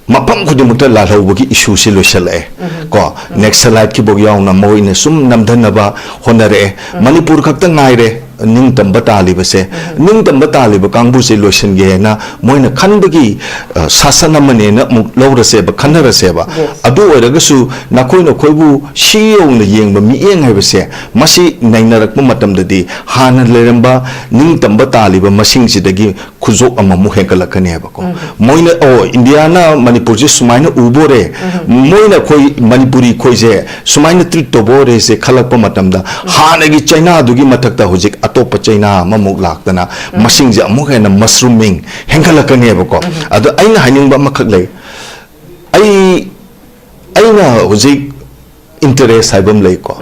ꯃꯐꯝ ꯈꯨꯗꯤꯡꯃꯛꯇ ꯂꯥꯜꯍꯧꯕꯒꯤ issueꯁꯤ ꯂꯣꯏꯁꯤꯜꯂꯛꯑꯦ꯫ ꯀꯣ, Naxaliteꯀꯤꯐꯥꯎ ꯌꯥꯎꯅ ꯃꯣꯏꯅ ꯁꯨꯝ ꯅꯝꯊꯅꯕ ꯍꯣꯠꯅꯔꯛꯑꯦ꯫ ꯃꯅꯤꯄꯨꯔ ꯈꯛꯇ ꯉꯥꯏꯔꯦ ꯅꯤꯡꯇꯝꯕ ꯇꯥꯜꯂꯤꯕꯁꯦ꯫ ꯅꯤꯡꯇꯝꯕ ꯇꯥꯜꯂꯤꯕ ꯀꯥꯡꯕꯨꯁꯦ ꯂꯣꯏꯁꯤꯟꯒꯦ ꯍꯥꯏꯅ ꯃꯣꯏꯅ ꯈꯟꯕꯒꯤ, ꯑ, ꯁꯥꯁꯟ ꯑꯃꯅꯦꯅ ꯑꯃꯨꯛ ꯂꯧꯔꯁꯦꯕ, ꯈꯟꯅꯔꯁꯦꯕ꯫ Yes. ꯑꯗꯨ ꯑꯣꯏꯔꯒꯁꯨ ꯅꯈꯣꯏ ꯅꯈꯣꯏꯕꯨ ꯁꯤ ꯌꯧꯅ ꯌꯦꯡꯕ ꯃꯤꯠꯌꯦꯡ ꯍꯥꯏꯕꯁꯦ, ꯃꯁꯤ ꯅꯩꯅꯔꯛꯄ ꯃꯇꯝꯗꯗꯤ ꯍꯥꯟꯅ ꯂꯩꯔꯝꯕ ꯅꯤꯡꯇꯝꯕ ꯇꯥꯜꯂꯤꯕ ꯃꯁꯤꯡꯁꯤꯗꯒꯤ ꯈꯨꯖꯣꯞ ꯑꯃꯃꯨꯛ ꯍꯦꯟꯒꯠꯂꯛꯀꯅꯦꯕꯀꯣ꯫ ꯃꯣꯏꯅ, "ꯑꯣ, ꯏꯟꯗꯤꯌꯥꯅ ꯃꯅꯤꯄꯨꯔꯁꯦ ꯁꯨꯃꯥꯏꯅ ꯎꯕꯣꯔꯦ, ꯃꯣꯏꯅ ꯑꯩꯈꯣꯏ ꯃꯅꯤꯄꯨꯔꯤ ꯑꯩꯈꯣꯏꯁꯦ ꯁꯨꯃꯥꯏꯅ ꯇ꯭ꯔꯤꯠ ꯇꯧꯕꯣꯔꯦꯁꯦ" ꯈꯜꯂꯛꯄ ꯃꯇꯝꯗ, ꯍꯥꯟꯅꯒꯤ ꯆꯩꯅꯥꯗꯨꯒꯤ ꯃꯊꯛꯇ ꯍꯧꯖꯤꯛ ꯑꯇꯣꯞꯄ ꯆꯩꯅꯥ ꯑꯃꯃꯨꯛ ꯂꯥꯛꯇꯅ, ꯃꯁꯤꯡꯁꯦ ꯑꯃꯨꯛ ꯍꯦꯟꯅ ꯃꯁꯔꯨꯃꯤꯡ ꯍꯦꯟꯒꯠꯂꯛꯀꯅꯦꯕꯀꯣ꯫ ꯑꯗꯣ ꯑꯩꯅ ꯍꯥꯏꯅꯤꯡꯕ ꯑꯃꯈꯛ ꯂꯩ꯫ ꯑꯩ, ꯑꯩꯅ ꯍꯧꯖꯤꯛ ꯏꯟꯇꯔꯦꯁ ꯍꯥꯏꯕ ꯑꯃ ꯂꯩꯀꯣ꯫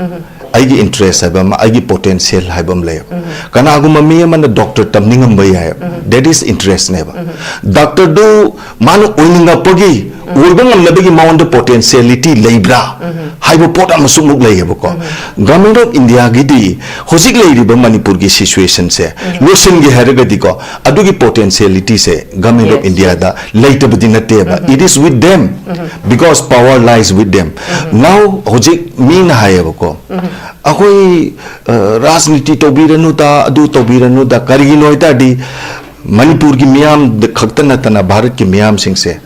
ꯑꯩꯒꯤ ꯏꯟꯇꯔꯦꯁ ꯍꯥꯏꯕ ꯑꯃ, ꯑꯩꯒꯤ ꯄꯣꯇꯦꯟꯁꯤꯌꯦꯜ ꯍꯥꯏꯕ ꯑꯃ ꯂꯩꯌꯦꯕ꯫ ꯀꯅꯥꯒꯨꯝꯕ ꯃꯤ ꯑꯃꯅ ꯗꯣꯛꯇꯔ ꯇꯝꯅꯤꯡꯉꯝꯕ ꯌꯥꯏꯌꯦꯕ꯫ That is interest ꯅꯦꯕ꯫ ꯗꯣꯛꯇꯔꯗꯨ ꯃꯥꯅ ꯑꯣꯏꯅꯤꯡꯉꯛꯄꯒꯤ, ꯑꯣꯏꯕ ꯉꯝꯅꯕꯒꯤ ꯃꯉꯣꯟꯗ ꯄꯣꯇꯦꯟꯁꯤꯌꯦꯂꯤꯇꯤ ꯂꯩꯕ꯭ꯔꯥ ꯍꯥꯏꯕ ꯄꯣꯠ ꯑꯃꯁꯨ ꯑꯃꯨꯛ ꯂꯩꯌꯦꯕꯀꯣ꯫ Government of India ꯒꯤꯗꯤ ꯍꯧꯖꯤꯛ ꯂꯩꯔꯤꯕ ꯃꯅꯤꯄꯨꯔꯒꯤ ꯁꯤꯆꯨꯋꯦꯁꯟꯁꯦ ꯂꯣꯏꯁꯤꯟꯒꯦ ꯍꯥꯏꯔꯒꯗꯤꯀꯣ, ꯑꯗꯨꯒꯤ ꯄꯣꯇꯦꯟꯁꯤꯌꯦꯂꯤꯇꯤꯁꯦ Government of Yes. India ꯗ ꯂꯩꯇꯕꯗꯤ ꯅꯠꯇꯦꯕ꯫ It is with them, because power lies with them. Now, ꯍꯧꯖꯤꯛ ꯃꯤꯅ ꯍꯥꯏꯌꯦꯕꯀꯣ, "ꯑꯩꯈꯣꯏ, ꯑ, ꯔꯥꯖꯅꯤꯇꯤ ꯇꯧꯕꯤꯔꯅꯨꯗ, ꯑꯗꯨ ꯇꯧꯕꯤꯔꯅꯨꯗ"꯫ ꯀꯔꯤꯒꯤꯅꯣ ꯍꯥꯏ ꯇꯥꯔꯗꯤ, ꯃꯅꯤꯄꯨꯔꯒꯤ ꯃꯤꯌꯥꯝꯗ ꯈꯛꯇ ꯅꯠꯇꯅ ꯚꯥꯔꯠꯀꯤ ꯃꯤꯌꯥꯝꯁꯤꯡꯁꯦ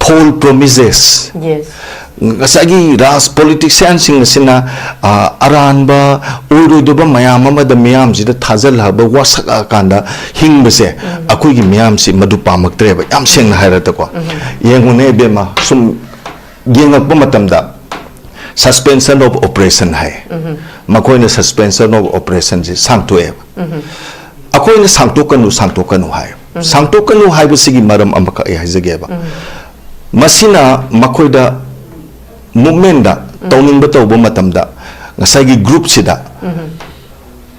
ꯐꯣꯜ ꯄ꯭ꯔꯣꯃꯤꯁꯦꯁ, Yes. ꯉꯁꯥꯏꯒꯤ ꯔꯥꯖ ꯄꯣꯂꯤꯇꯤꯁꯤꯌꯥꯟꯁꯤꯡ ꯑꯁꯤꯅ, ꯑ, ꯑꯔꯥꯟꯕ, ꯑꯣꯏꯔꯣꯏꯗꯕ ꯃꯌꯥꯝ ꯑꯃꯗ ꯃꯤꯌꯥꯝꯁꯤꯗ ꯊꯥꯖꯜꯂꯛꯑꯕ, ꯋꯥꯁꯛꯂꯛꯑꯀꯥꯟꯗ ꯍꯤꯡꯕꯁꯦ ꯑꯩꯈꯣꯏꯒꯤ ꯃꯤꯌꯥꯝꯁꯤ ꯃꯗꯨ ꯄꯥꯝꯃꯛꯇ꯭ꯔꯦꯕ, ꯌꯥꯝ ꯁꯦꯡꯅ ꯍꯥꯏꯔꯗꯀꯣ꯫ ꯌꯦꯡꯉꯨꯅꯦ ꯏꯕꯦꯝꯃ, ꯁꯨꯝ ꯌꯦꯡꯉꯛꯄ ꯃꯇꯝꯗ, suspension of operation ꯍꯥꯏ꯫ ꯃꯈꯣꯏꯅ suspension of operation ꯁꯦ ꯁꯥꯡꯇꯣꯛꯑꯦꯕ꯫ ꯑꯩꯈꯣꯏꯅ "ꯁꯥꯡꯇꯣꯛꯀꯅꯨ, ꯁꯥꯡꯇꯣꯛꯀꯅꯨ" ꯍꯥꯏ꯫ ꯁꯥꯡꯇꯣꯛꯀꯅꯨ ꯍꯥꯏꯕꯁꯤꯒꯤ ꯃꯔꯝ ꯑꯃꯈꯛ ꯑꯩ ꯍꯥꯏꯖꯒꯦꯕ꯫ ꯃꯁꯤꯅ ꯃꯈꯣꯏꯗ, ꯃꯨꯞꯃꯦꯟꯗ ꯇꯧꯅꯤꯡꯕ ꯇꯧꯕ ꯃꯇꯝꯗ, ꯉꯁꯥꯏꯒꯤ ꯒ꯭ꯔꯨꯞꯁꯤꯗ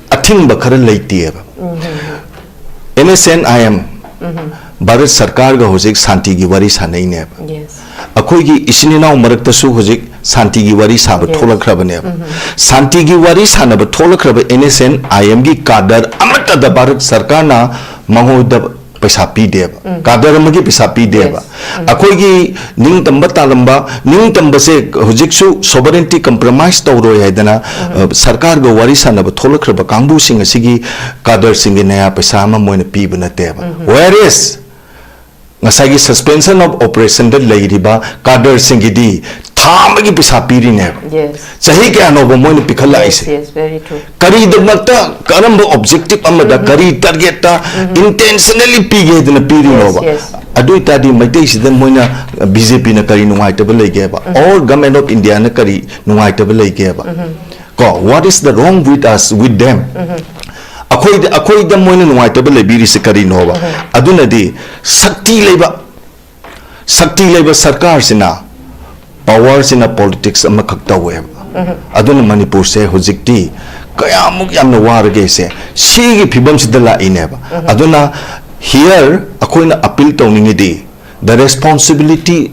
ꯑꯊꯤꯡꯕ ꯈꯔ ꯂꯩꯇꯦꯕ꯫ NSNIM, ꯚꯥꯔꯠ ꯁꯔꯀꯥꯔꯒ ꯍꯧꯖꯤꯛ ꯁꯥꯟꯇꯤꯒꯤ ꯋꯥꯔꯤ ꯁꯥꯟꯅꯩꯅꯦꯕ꯫ Yes. ꯑꯩꯈꯣꯏꯒꯤ ꯏꯆꯤꯟ ꯏꯅꯥꯎ ꯃꯔꯛꯇꯁꯨ ꯍꯧꯖꯤꯛ ꯁꯥꯟꯇꯤꯒꯤ ꯋꯥꯔꯤ ꯁꯥꯕ Yes. ꯊꯣꯛꯂꯛꯈ꯭ꯔꯕꯅꯦꯕ꯫ ꯁꯥꯟꯇꯤꯒꯤ ꯋꯥꯔꯤ ꯁꯥꯟꯅꯕ ꯊꯣꯛꯂꯛꯈ꯭ꯔꯕ NSNIM ꯒꯤ ꯀꯥꯗꯔ ꯑꯃꯠꯇꯗ ꯚꯥꯔꯠ ꯁꯔꯀꯥꯔꯅ ꯃꯉꯣꯟꯗ ꯄꯩꯁꯥ ꯄꯤꯗꯦꯕ꯫ ꯀꯥꯗꯔ ꯑꯃꯒꯤ ꯄꯩꯁꯥ ꯄꯤꯗꯦꯕ꯫ Yes. ꯑꯩꯈꯣꯏꯒꯤ ꯅꯤꯡꯇꯝꯕ ꯇꯥꯂꯝꯕ, ꯅꯤꯡꯇꯝꯕꯁꯦ ꯍꯧꯖꯤꯛꯁꯨ sovereignty compromise ꯇꯧꯔꯣꯏ ꯍꯥꯏꯗꯅ, ꯑ, ꯁꯔꯀꯥꯔꯒ ꯋꯥꯔꯤ ꯁꯥꯟꯅꯕ ꯊꯣꯛꯂꯛꯈ꯭ꯔꯕ ꯀꯥꯡꯕꯨꯁꯤꯡ ꯑꯁꯤꯒꯤ ꯀꯥꯗꯔꯁꯤꯡꯒꯤ ꯅꯌꯥ ꯄꯩꯁꯥ ꯑꯃ ꯃꯣꯏꯅ ꯄꯤꯕ ꯅꯠꯇꯦꯕ꯫ Whereas ꯉꯁꯥꯏꯒꯤ suspension of operation ꯗ ꯂꯩꯔꯤꯕ ꯀꯥꯗꯔꯁꯤꯡꯒꯤꯗꯤ ꯊꯥ ꯑꯃꯒꯤ ꯄꯩꯁꯥ ꯄꯤꯔꯤꯅꯦꯕ꯫ Yes. ꯆꯍꯤ ꯀꯌꯥꯅꯣꯕ ꯃꯣꯏꯅ ꯄꯤꯈꯠꯂꯛꯏꯁꯦ? Yes, yes, very true. ꯀꯔꯤꯗꯃꯛꯇ, ꯀꯔꯝꯕ objective ꯑꯃꯗ, ꯀꯔꯤ target ꯇ intentionally ꯄꯤꯒꯦ ꯍꯥꯏꯗꯅ ꯄꯤꯔꯤꯅꯣꯕ? Yes, yes. ꯑꯗꯨ ꯑꯣꯏꯇꯥꯔꯗꯤ ꯃꯩꯇꯩꯁꯤꯗ ꯃꯣꯏꯅ, ꯕꯤ ꯖꯦ ꯄꯤ ꯅ ꯀꯔꯤ ꯅꯨꯡꯉꯥꯏꯇꯕ ꯂꯩꯒꯦꯕ? Or Government of India ꯅ ꯀꯔꯤ ꯅꯨꯡꯉꯥꯏꯇꯕ ꯂꯩꯒꯦꯕ? ꯀꯣ, what is the wrong with us, with them? ꯑꯩꯈꯣꯏꯗ, ꯑꯩꯈꯣꯏꯗ ꯃꯣꯏꯅ ꯅꯨꯡꯉꯥꯏꯇꯕ ꯂꯩꯕꯤꯔꯤꯁꯦ ꯀꯔꯤꯅꯣꯕ? ꯑꯗꯨꯅꯗꯤ ꯁꯛꯇꯤ ꯂꯩꯕ, ꯁꯛꯇꯤ ꯂꯩꯕ ꯁꯔꯀꯥꯔꯁꯤꯅ, power ꯁꯤꯅ politics ꯑꯃꯈꯛ ꯇꯧꯋꯦꯕ꯫ ꯑꯗꯨꯅ ꯃꯅꯤꯄꯨꯔꯁꯦ ꯍꯧꯖꯤꯛꯇꯤ ꯀꯌꯥꯃꯨꯛ ꯌꯥꯝꯅ ꯋꯥꯔꯒꯦꯁꯦ ꯁꯤꯒꯤ ꯐꯤꯕꯝꯁꯤꯗ ꯂꯥꯛꯏꯅꯦꯕ꯫ ꯑꯗꯨꯅ here ꯑꯩꯈꯣꯏꯅ appeal ꯇꯧꯅꯤꯡꯉꯤꯗꯤ, the responsibility,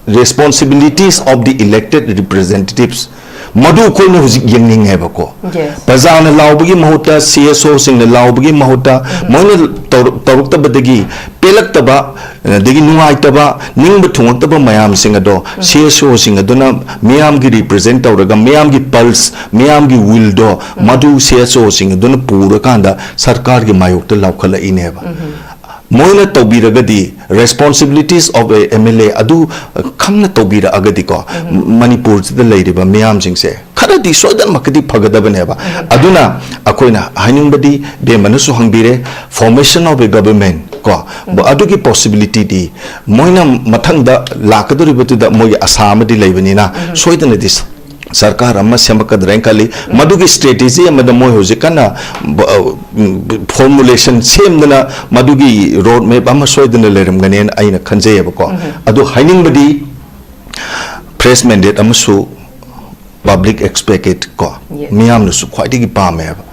responsibilities of the elected representatives, ꯃꯗꯨ ꯑꯩꯈꯣꯏꯅ ꯍꯧꯖꯤꯛ ꯌꯦꯡꯅꯤꯡꯉꯦꯕꯀꯣ꯫ Yes. ꯄ꯭ꯔꯖꯥꯅ ꯂꯥꯎꯕꯒꯤ ꯃꯍꯨꯠꯇ, ꯁꯤ ꯑꯦꯁ ꯑꯣꯁꯤꯡꯅ ꯂꯥꯎꯕꯒꯤ ꯃꯍꯨꯠꯇ, ꯃꯣꯏꯅ ꯇꯧꯔ-, ꯇꯧꯔꯛꯇꯕꯗꯒꯤ ꯄꯦꯜꯂꯛꯇꯕ, ꯑꯗꯒꯤ ꯅꯨꯡꯉꯥꯏꯇꯕ, ꯅꯤꯡꯕ ꯊꯨꯡꯉꯛꯇꯕ ꯃꯌꯥꯝꯁꯤꯡ ꯑꯗꯣ ꯁꯤ ꯑꯦꯁ ꯑꯣꯁꯤꯡ ꯑꯗꯨꯅ ꯃꯤꯌꯥꯝꯒꯤ represent ꯇꯧꯔꯒ, ꯃꯤꯌꯥꯝꯒꯤ pulse, ꯃꯤꯌꯥꯝꯒꯤ will ꯗꯣ, ꯃꯗꯨ ꯁꯤ ꯑꯦꯁ ꯑꯣꯁꯤꯡ ꯑꯗꯨꯅ ꯄꯨꯔꯀꯥꯟꯗ ꯁꯔꯀꯥꯔꯒꯤ ꯃꯥꯌꯣꯛꯇ ꯂꯥꯎꯈꯠꯂꯛꯏꯅꯦꯕ꯫ ꯃꯣꯏꯅ ꯇꯧꯕꯤꯔꯒꯗꯤ, responsibilities of a M L A ꯑꯗꯨ ꯈꯪꯅ ꯇꯧꯕꯤꯔꯛꯑꯒꯗꯤꯀꯣ, ꯃꯅꯤꯄꯨꯔꯁꯤꯗ ꯂꯩꯔꯤꯕ ꯃꯤꯌꯥꯝꯁꯤꯡꯁꯦ ꯈꯔꯗꯤ ꯁꯣꯏꯗꯅꯃꯛꯀꯤꯗꯤ ꯐꯒꯗꯕꯅꯦꯕ꯫ ꯑꯗꯨꯅ ꯑꯩꯈꯣꯏꯅ ꯍꯥꯏꯅꯤꯡꯕꯗꯤ, ꯕꯦꯝꯃꯅꯁꯨ ꯍꯪꯕꯤꯔꯦ, formation of a government ꯀꯣ, ꯑꯗꯨꯒꯤ possibility ꯗꯤ ꯃꯣꯏꯅ ꯃꯊꯪꯗ ꯂꯥꯛꯀꯗꯧꯔꯤꯕꯗꯨꯗ ꯃꯣꯏꯒꯤ ꯑꯁꯥ ꯑꯃꯗꯤ ꯂꯩꯕꯅꯤꯅ, ꯁꯣꯏꯗꯅꯗꯤ ꯁ-, ꯁꯔꯀꯥꯔ ꯑꯃ ꯁꯦꯝꯃꯛꯀꯗ꯭ꯔꯥ ꯍꯥꯏꯅ ꯈꯜꯂꯤ꯫ ꯃꯗꯨꯒꯤ strategy ꯑꯃꯗ ꯃꯣꯏ ꯍꯧꯖꯤꯛ ꯀꯟꯅ ꯕ-, ꯑ, ꯎꯝ, formulation ꯁꯦꯝꯗꯅ ꯃꯗꯨꯒꯤ road map ꯑꯃ ꯁꯣꯏꯗꯅ ꯂꯩꯔꯝꯒꯅꯦꯅ ꯑꯩꯅ ꯈꯟꯖꯩꯌꯦꯕꯀꯣ꯫ ꯑꯗꯨ ꯍꯥꯏꯅꯤꯡꯕꯗꯤ, fresh mandate ꯑꯃꯁꯨ public expect it ꯀꯣ, Yes. ꯃꯤꯌꯥꯝꯅꯁꯨ ꯈ꯭ꯋꯥꯏꯗꯒꯤ ꯄꯥꯝꯃꯦꯕ꯫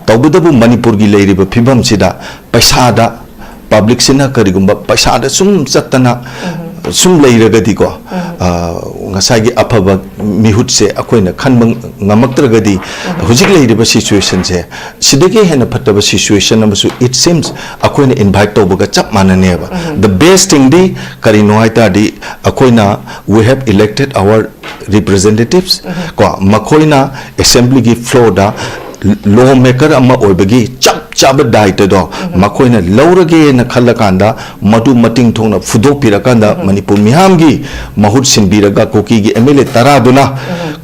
ꯇꯧꯕꯇꯕꯨ ꯃꯅꯤꯄꯨꯔꯒꯤ ꯂꯩꯔꯤꯕ ꯐꯤꯕꯝꯁꯤꯗ ꯄꯩꯁꯥꯗ, public ꯁꯤꯅ ꯀꯔꯤꯒꯨꯝꯕ ꯄꯩꯁꯥꯗ ꯁꯨꯝ ꯆꯠꯇꯅ ꯁꯨꯝ ꯂꯩꯔꯒꯗꯤꯀꯣ, ꯑ, ꯉꯁꯥꯏꯒꯤ ꯑꯐꯕ ꯃꯤꯍꯨꯠꯁꯦ ꯑꯩꯈꯣꯏꯅ ꯈꯟꯕ ꯉꯝꯃꯛꯇ꯭ꯔꯒꯗꯤ, ꯍꯧꯖꯤꯛ ꯂꯩꯔꯤꯕ situation ꯁꯦ ꯁꯤꯗꯒꯤ ꯍꯦꯟꯅ ꯐꯠꯇꯕ situation ꯑꯃꯁꯨ, it seems, ꯑꯩꯈꯣꯏꯅ invite ꯇꯧꯕꯒ ꯆꯞ ꯃꯥꯟꯅꯅꯦꯕ꯫ The best thing ꯗꯤ ꯀꯔꯤꯅꯣ ꯍꯥꯏ ꯇꯥꯔꯗꯤ, ꯑꯩꯈꯣꯏꯅ, we have elected our representatives ꯀꯣ, ꯃꯈꯣꯏꯅ assembly ꯒꯤ floor ꯗ law maker ꯑꯃ ꯑꯣꯏꯕꯒꯤ ꯆꯞ ꯆꯥꯕ ꯗꯥꯏꯇꯗꯣ ꯃꯈꯣꯏꯅ ꯂꯧꯔꯒꯦꯅ ꯈꯜꯂꯀꯥꯟꯗ, ꯃꯗꯨ ꯃꯇꯤꯡ ꯊꯣꯛꯅ ꯐꯨꯗꯣꯛꯄꯤꯔꯀꯥꯟꯗ, ꯃꯅꯤꯄꯨꯔ ꯃꯤꯌꯥꯝꯒꯤ ꯃꯍꯨꯠ ꯁꯤꯟꯕꯤꯔꯒ, ꯀꯨꯀꯤꯒꯤ ꯑꯦꯝ ꯑꯦꯜ ꯑꯦ ꯇꯔꯥꯗꯨꯅ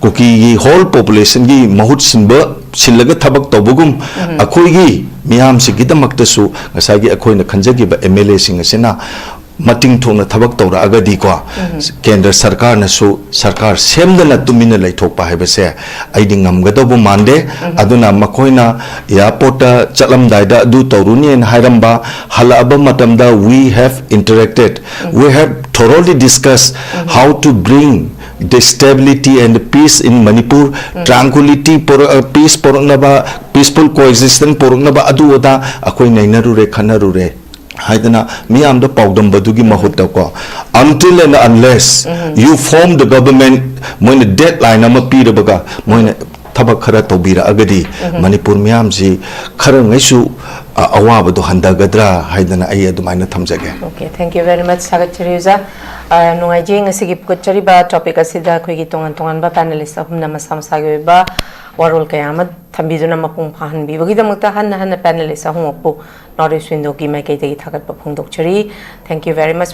ꯀꯨꯀꯤꯒꯤ ꯍꯣꯜ ꯄꯣꯄꯨꯂꯦꯁꯟꯒꯤ ꯃꯍꯨꯠ ꯁꯤꯟꯕ, ꯁꯤꯜꯂꯒ ꯊꯕꯛ ꯇꯧꯕꯒꯨꯝ, ꯑꯩꯈꯣꯏꯒꯤ ꯃꯤꯌꯥꯝꯁꯤꯒꯤꯗꯃꯛꯇꯁꯨ ꯉꯁꯥꯏꯒꯤ ꯑꯩꯈꯣꯏꯅ ꯈꯟꯖꯈꯤꯕ ꯑꯦꯝ ꯑꯦꯜ ꯑꯦꯁꯤꯡ ꯑꯁꯤꯅ ꯃꯇꯤꯡ ꯊꯣꯛꯅ ꯊꯕꯛ ꯇꯧꯔꯛꯑꯒꯗꯤꯀꯣ, ꯀꯦꯟꯗ꯭ꯔ ꯁꯔꯀꯥꯔꯅꯁꯨ ꯁꯔꯀꯥꯔ ꯁꯦꯝꯗꯅ ꯇꯨꯃꯤꯟꯅ ꯂꯩꯊꯣꯛꯄ ꯍꯥꯏꯕꯁꯦ ꯑꯩꯗꯤ ꯉꯝꯒꯗꯧꯕ ꯃꯥꯟꯗꯦ꯫ ꯑꯗꯨꯅ ꯃꯈꯣꯏꯅ ꯑꯦꯌꯥꯔꯄꯣꯔꯠꯇ ꯆꯠꯂꯝꯗꯥꯏꯗ ꯑꯗꯨ ꯇꯧꯔꯨꯅꯦꯅ ꯍꯥꯏꯔꯝꯕ, ꯍꯜꯂꯛꯑꯕ ꯃꯇꯝꯗ we have interacted, we have thoroughly discussed how to bring the stability and peace in Manipur, tranquility, peace ꯄꯣꯔꯛꯅꯕ, peaceful coexistence ꯄꯣꯔꯛꯅꯕ, ꯑꯗꯨ ꯑꯗꯥ ꯑꯩꯈꯣꯏ ꯅꯩꯅꯔꯨꯔꯦ, ꯈꯟꯅꯔꯨꯔꯦ ꯍꯥꯏꯗꯅ ꯃꯤꯌꯥꯝꯗ ꯄꯥꯎꯗꯝꯕꯗꯨꯒꯤ ꯃꯍꯨꯠꯇꯀꯣ, until and unless you form the government, ꯃꯣꯏꯅ ꯗꯦꯠ ꯂꯥꯏꯟ ꯑꯃ ꯄꯤꯔꯕꯒ ꯃꯣꯏꯅ ꯊꯕꯛ ꯈꯔ ꯇꯧꯕꯤꯔꯛꯑꯒꯗꯤ ꯃꯅꯤꯄꯨꯔ ꯃꯤꯌꯥꯝꯁꯤ ꯈꯔꯉꯩꯁꯨ, ꯑ, ꯑꯋꯥꯕꯗꯣ ꯍꯟꯊꯒꯗ꯭ꯔꯥ ꯍꯥꯏꯗꯅ ꯑꯩ ꯑꯗꯨꯃꯥꯏꯅ ꯊꯝꯖꯒꯦ꯫ Okay, thank you very much, ꯊꯥꯒꯠꯆꯔꯤ ꯑꯣꯖꯥ꯫ ꯑ, ꯌꯥꯝ ꯅꯨꯡꯉꯥꯏꯖꯩ ꯉꯁꯤꯒꯤ ꯄꯨꯈꯠꯆꯔꯤꯕ ꯇꯣꯄꯤꯛ ꯑꯁꯤꯗ ꯑꯩꯈꯣꯏꯒꯤ ꯇꯣꯉꯥꯟ ꯇꯣꯉꯥꯟꯕ ꯄꯦꯅꯦꯂꯤꯁ ꯑꯍꯨꯝꯅ ꯃꯁꯥ ꯃꯁꯥꯒꯤ ꯑꯣꯏꯕ ꯋꯥꯔꯣꯜ ꯀꯌꯥ ꯑꯃ ꯊꯝꯕꯤꯗꯨꯅ ꯃꯄꯨꯡ ꯐꯥꯍꯟꯕꯤꯕꯒꯤꯗꯃꯛꯇ ꯍꯟꯅ ꯍꯟꯅ ꯄꯦꯅꯦꯂꯤꯁ ꯑꯍꯨꯝꯃꯛꯄꯨ ꯅꯣꯔꯠ ꯏꯁ ꯋꯤꯟꯗꯣꯒꯤ ꯃꯥꯏꯀꯩꯗꯒꯤ ꯊꯥꯒꯠꯄ ꯐꯣꯡꯗꯣꯛꯆꯔꯤ꯫ Thank you very much,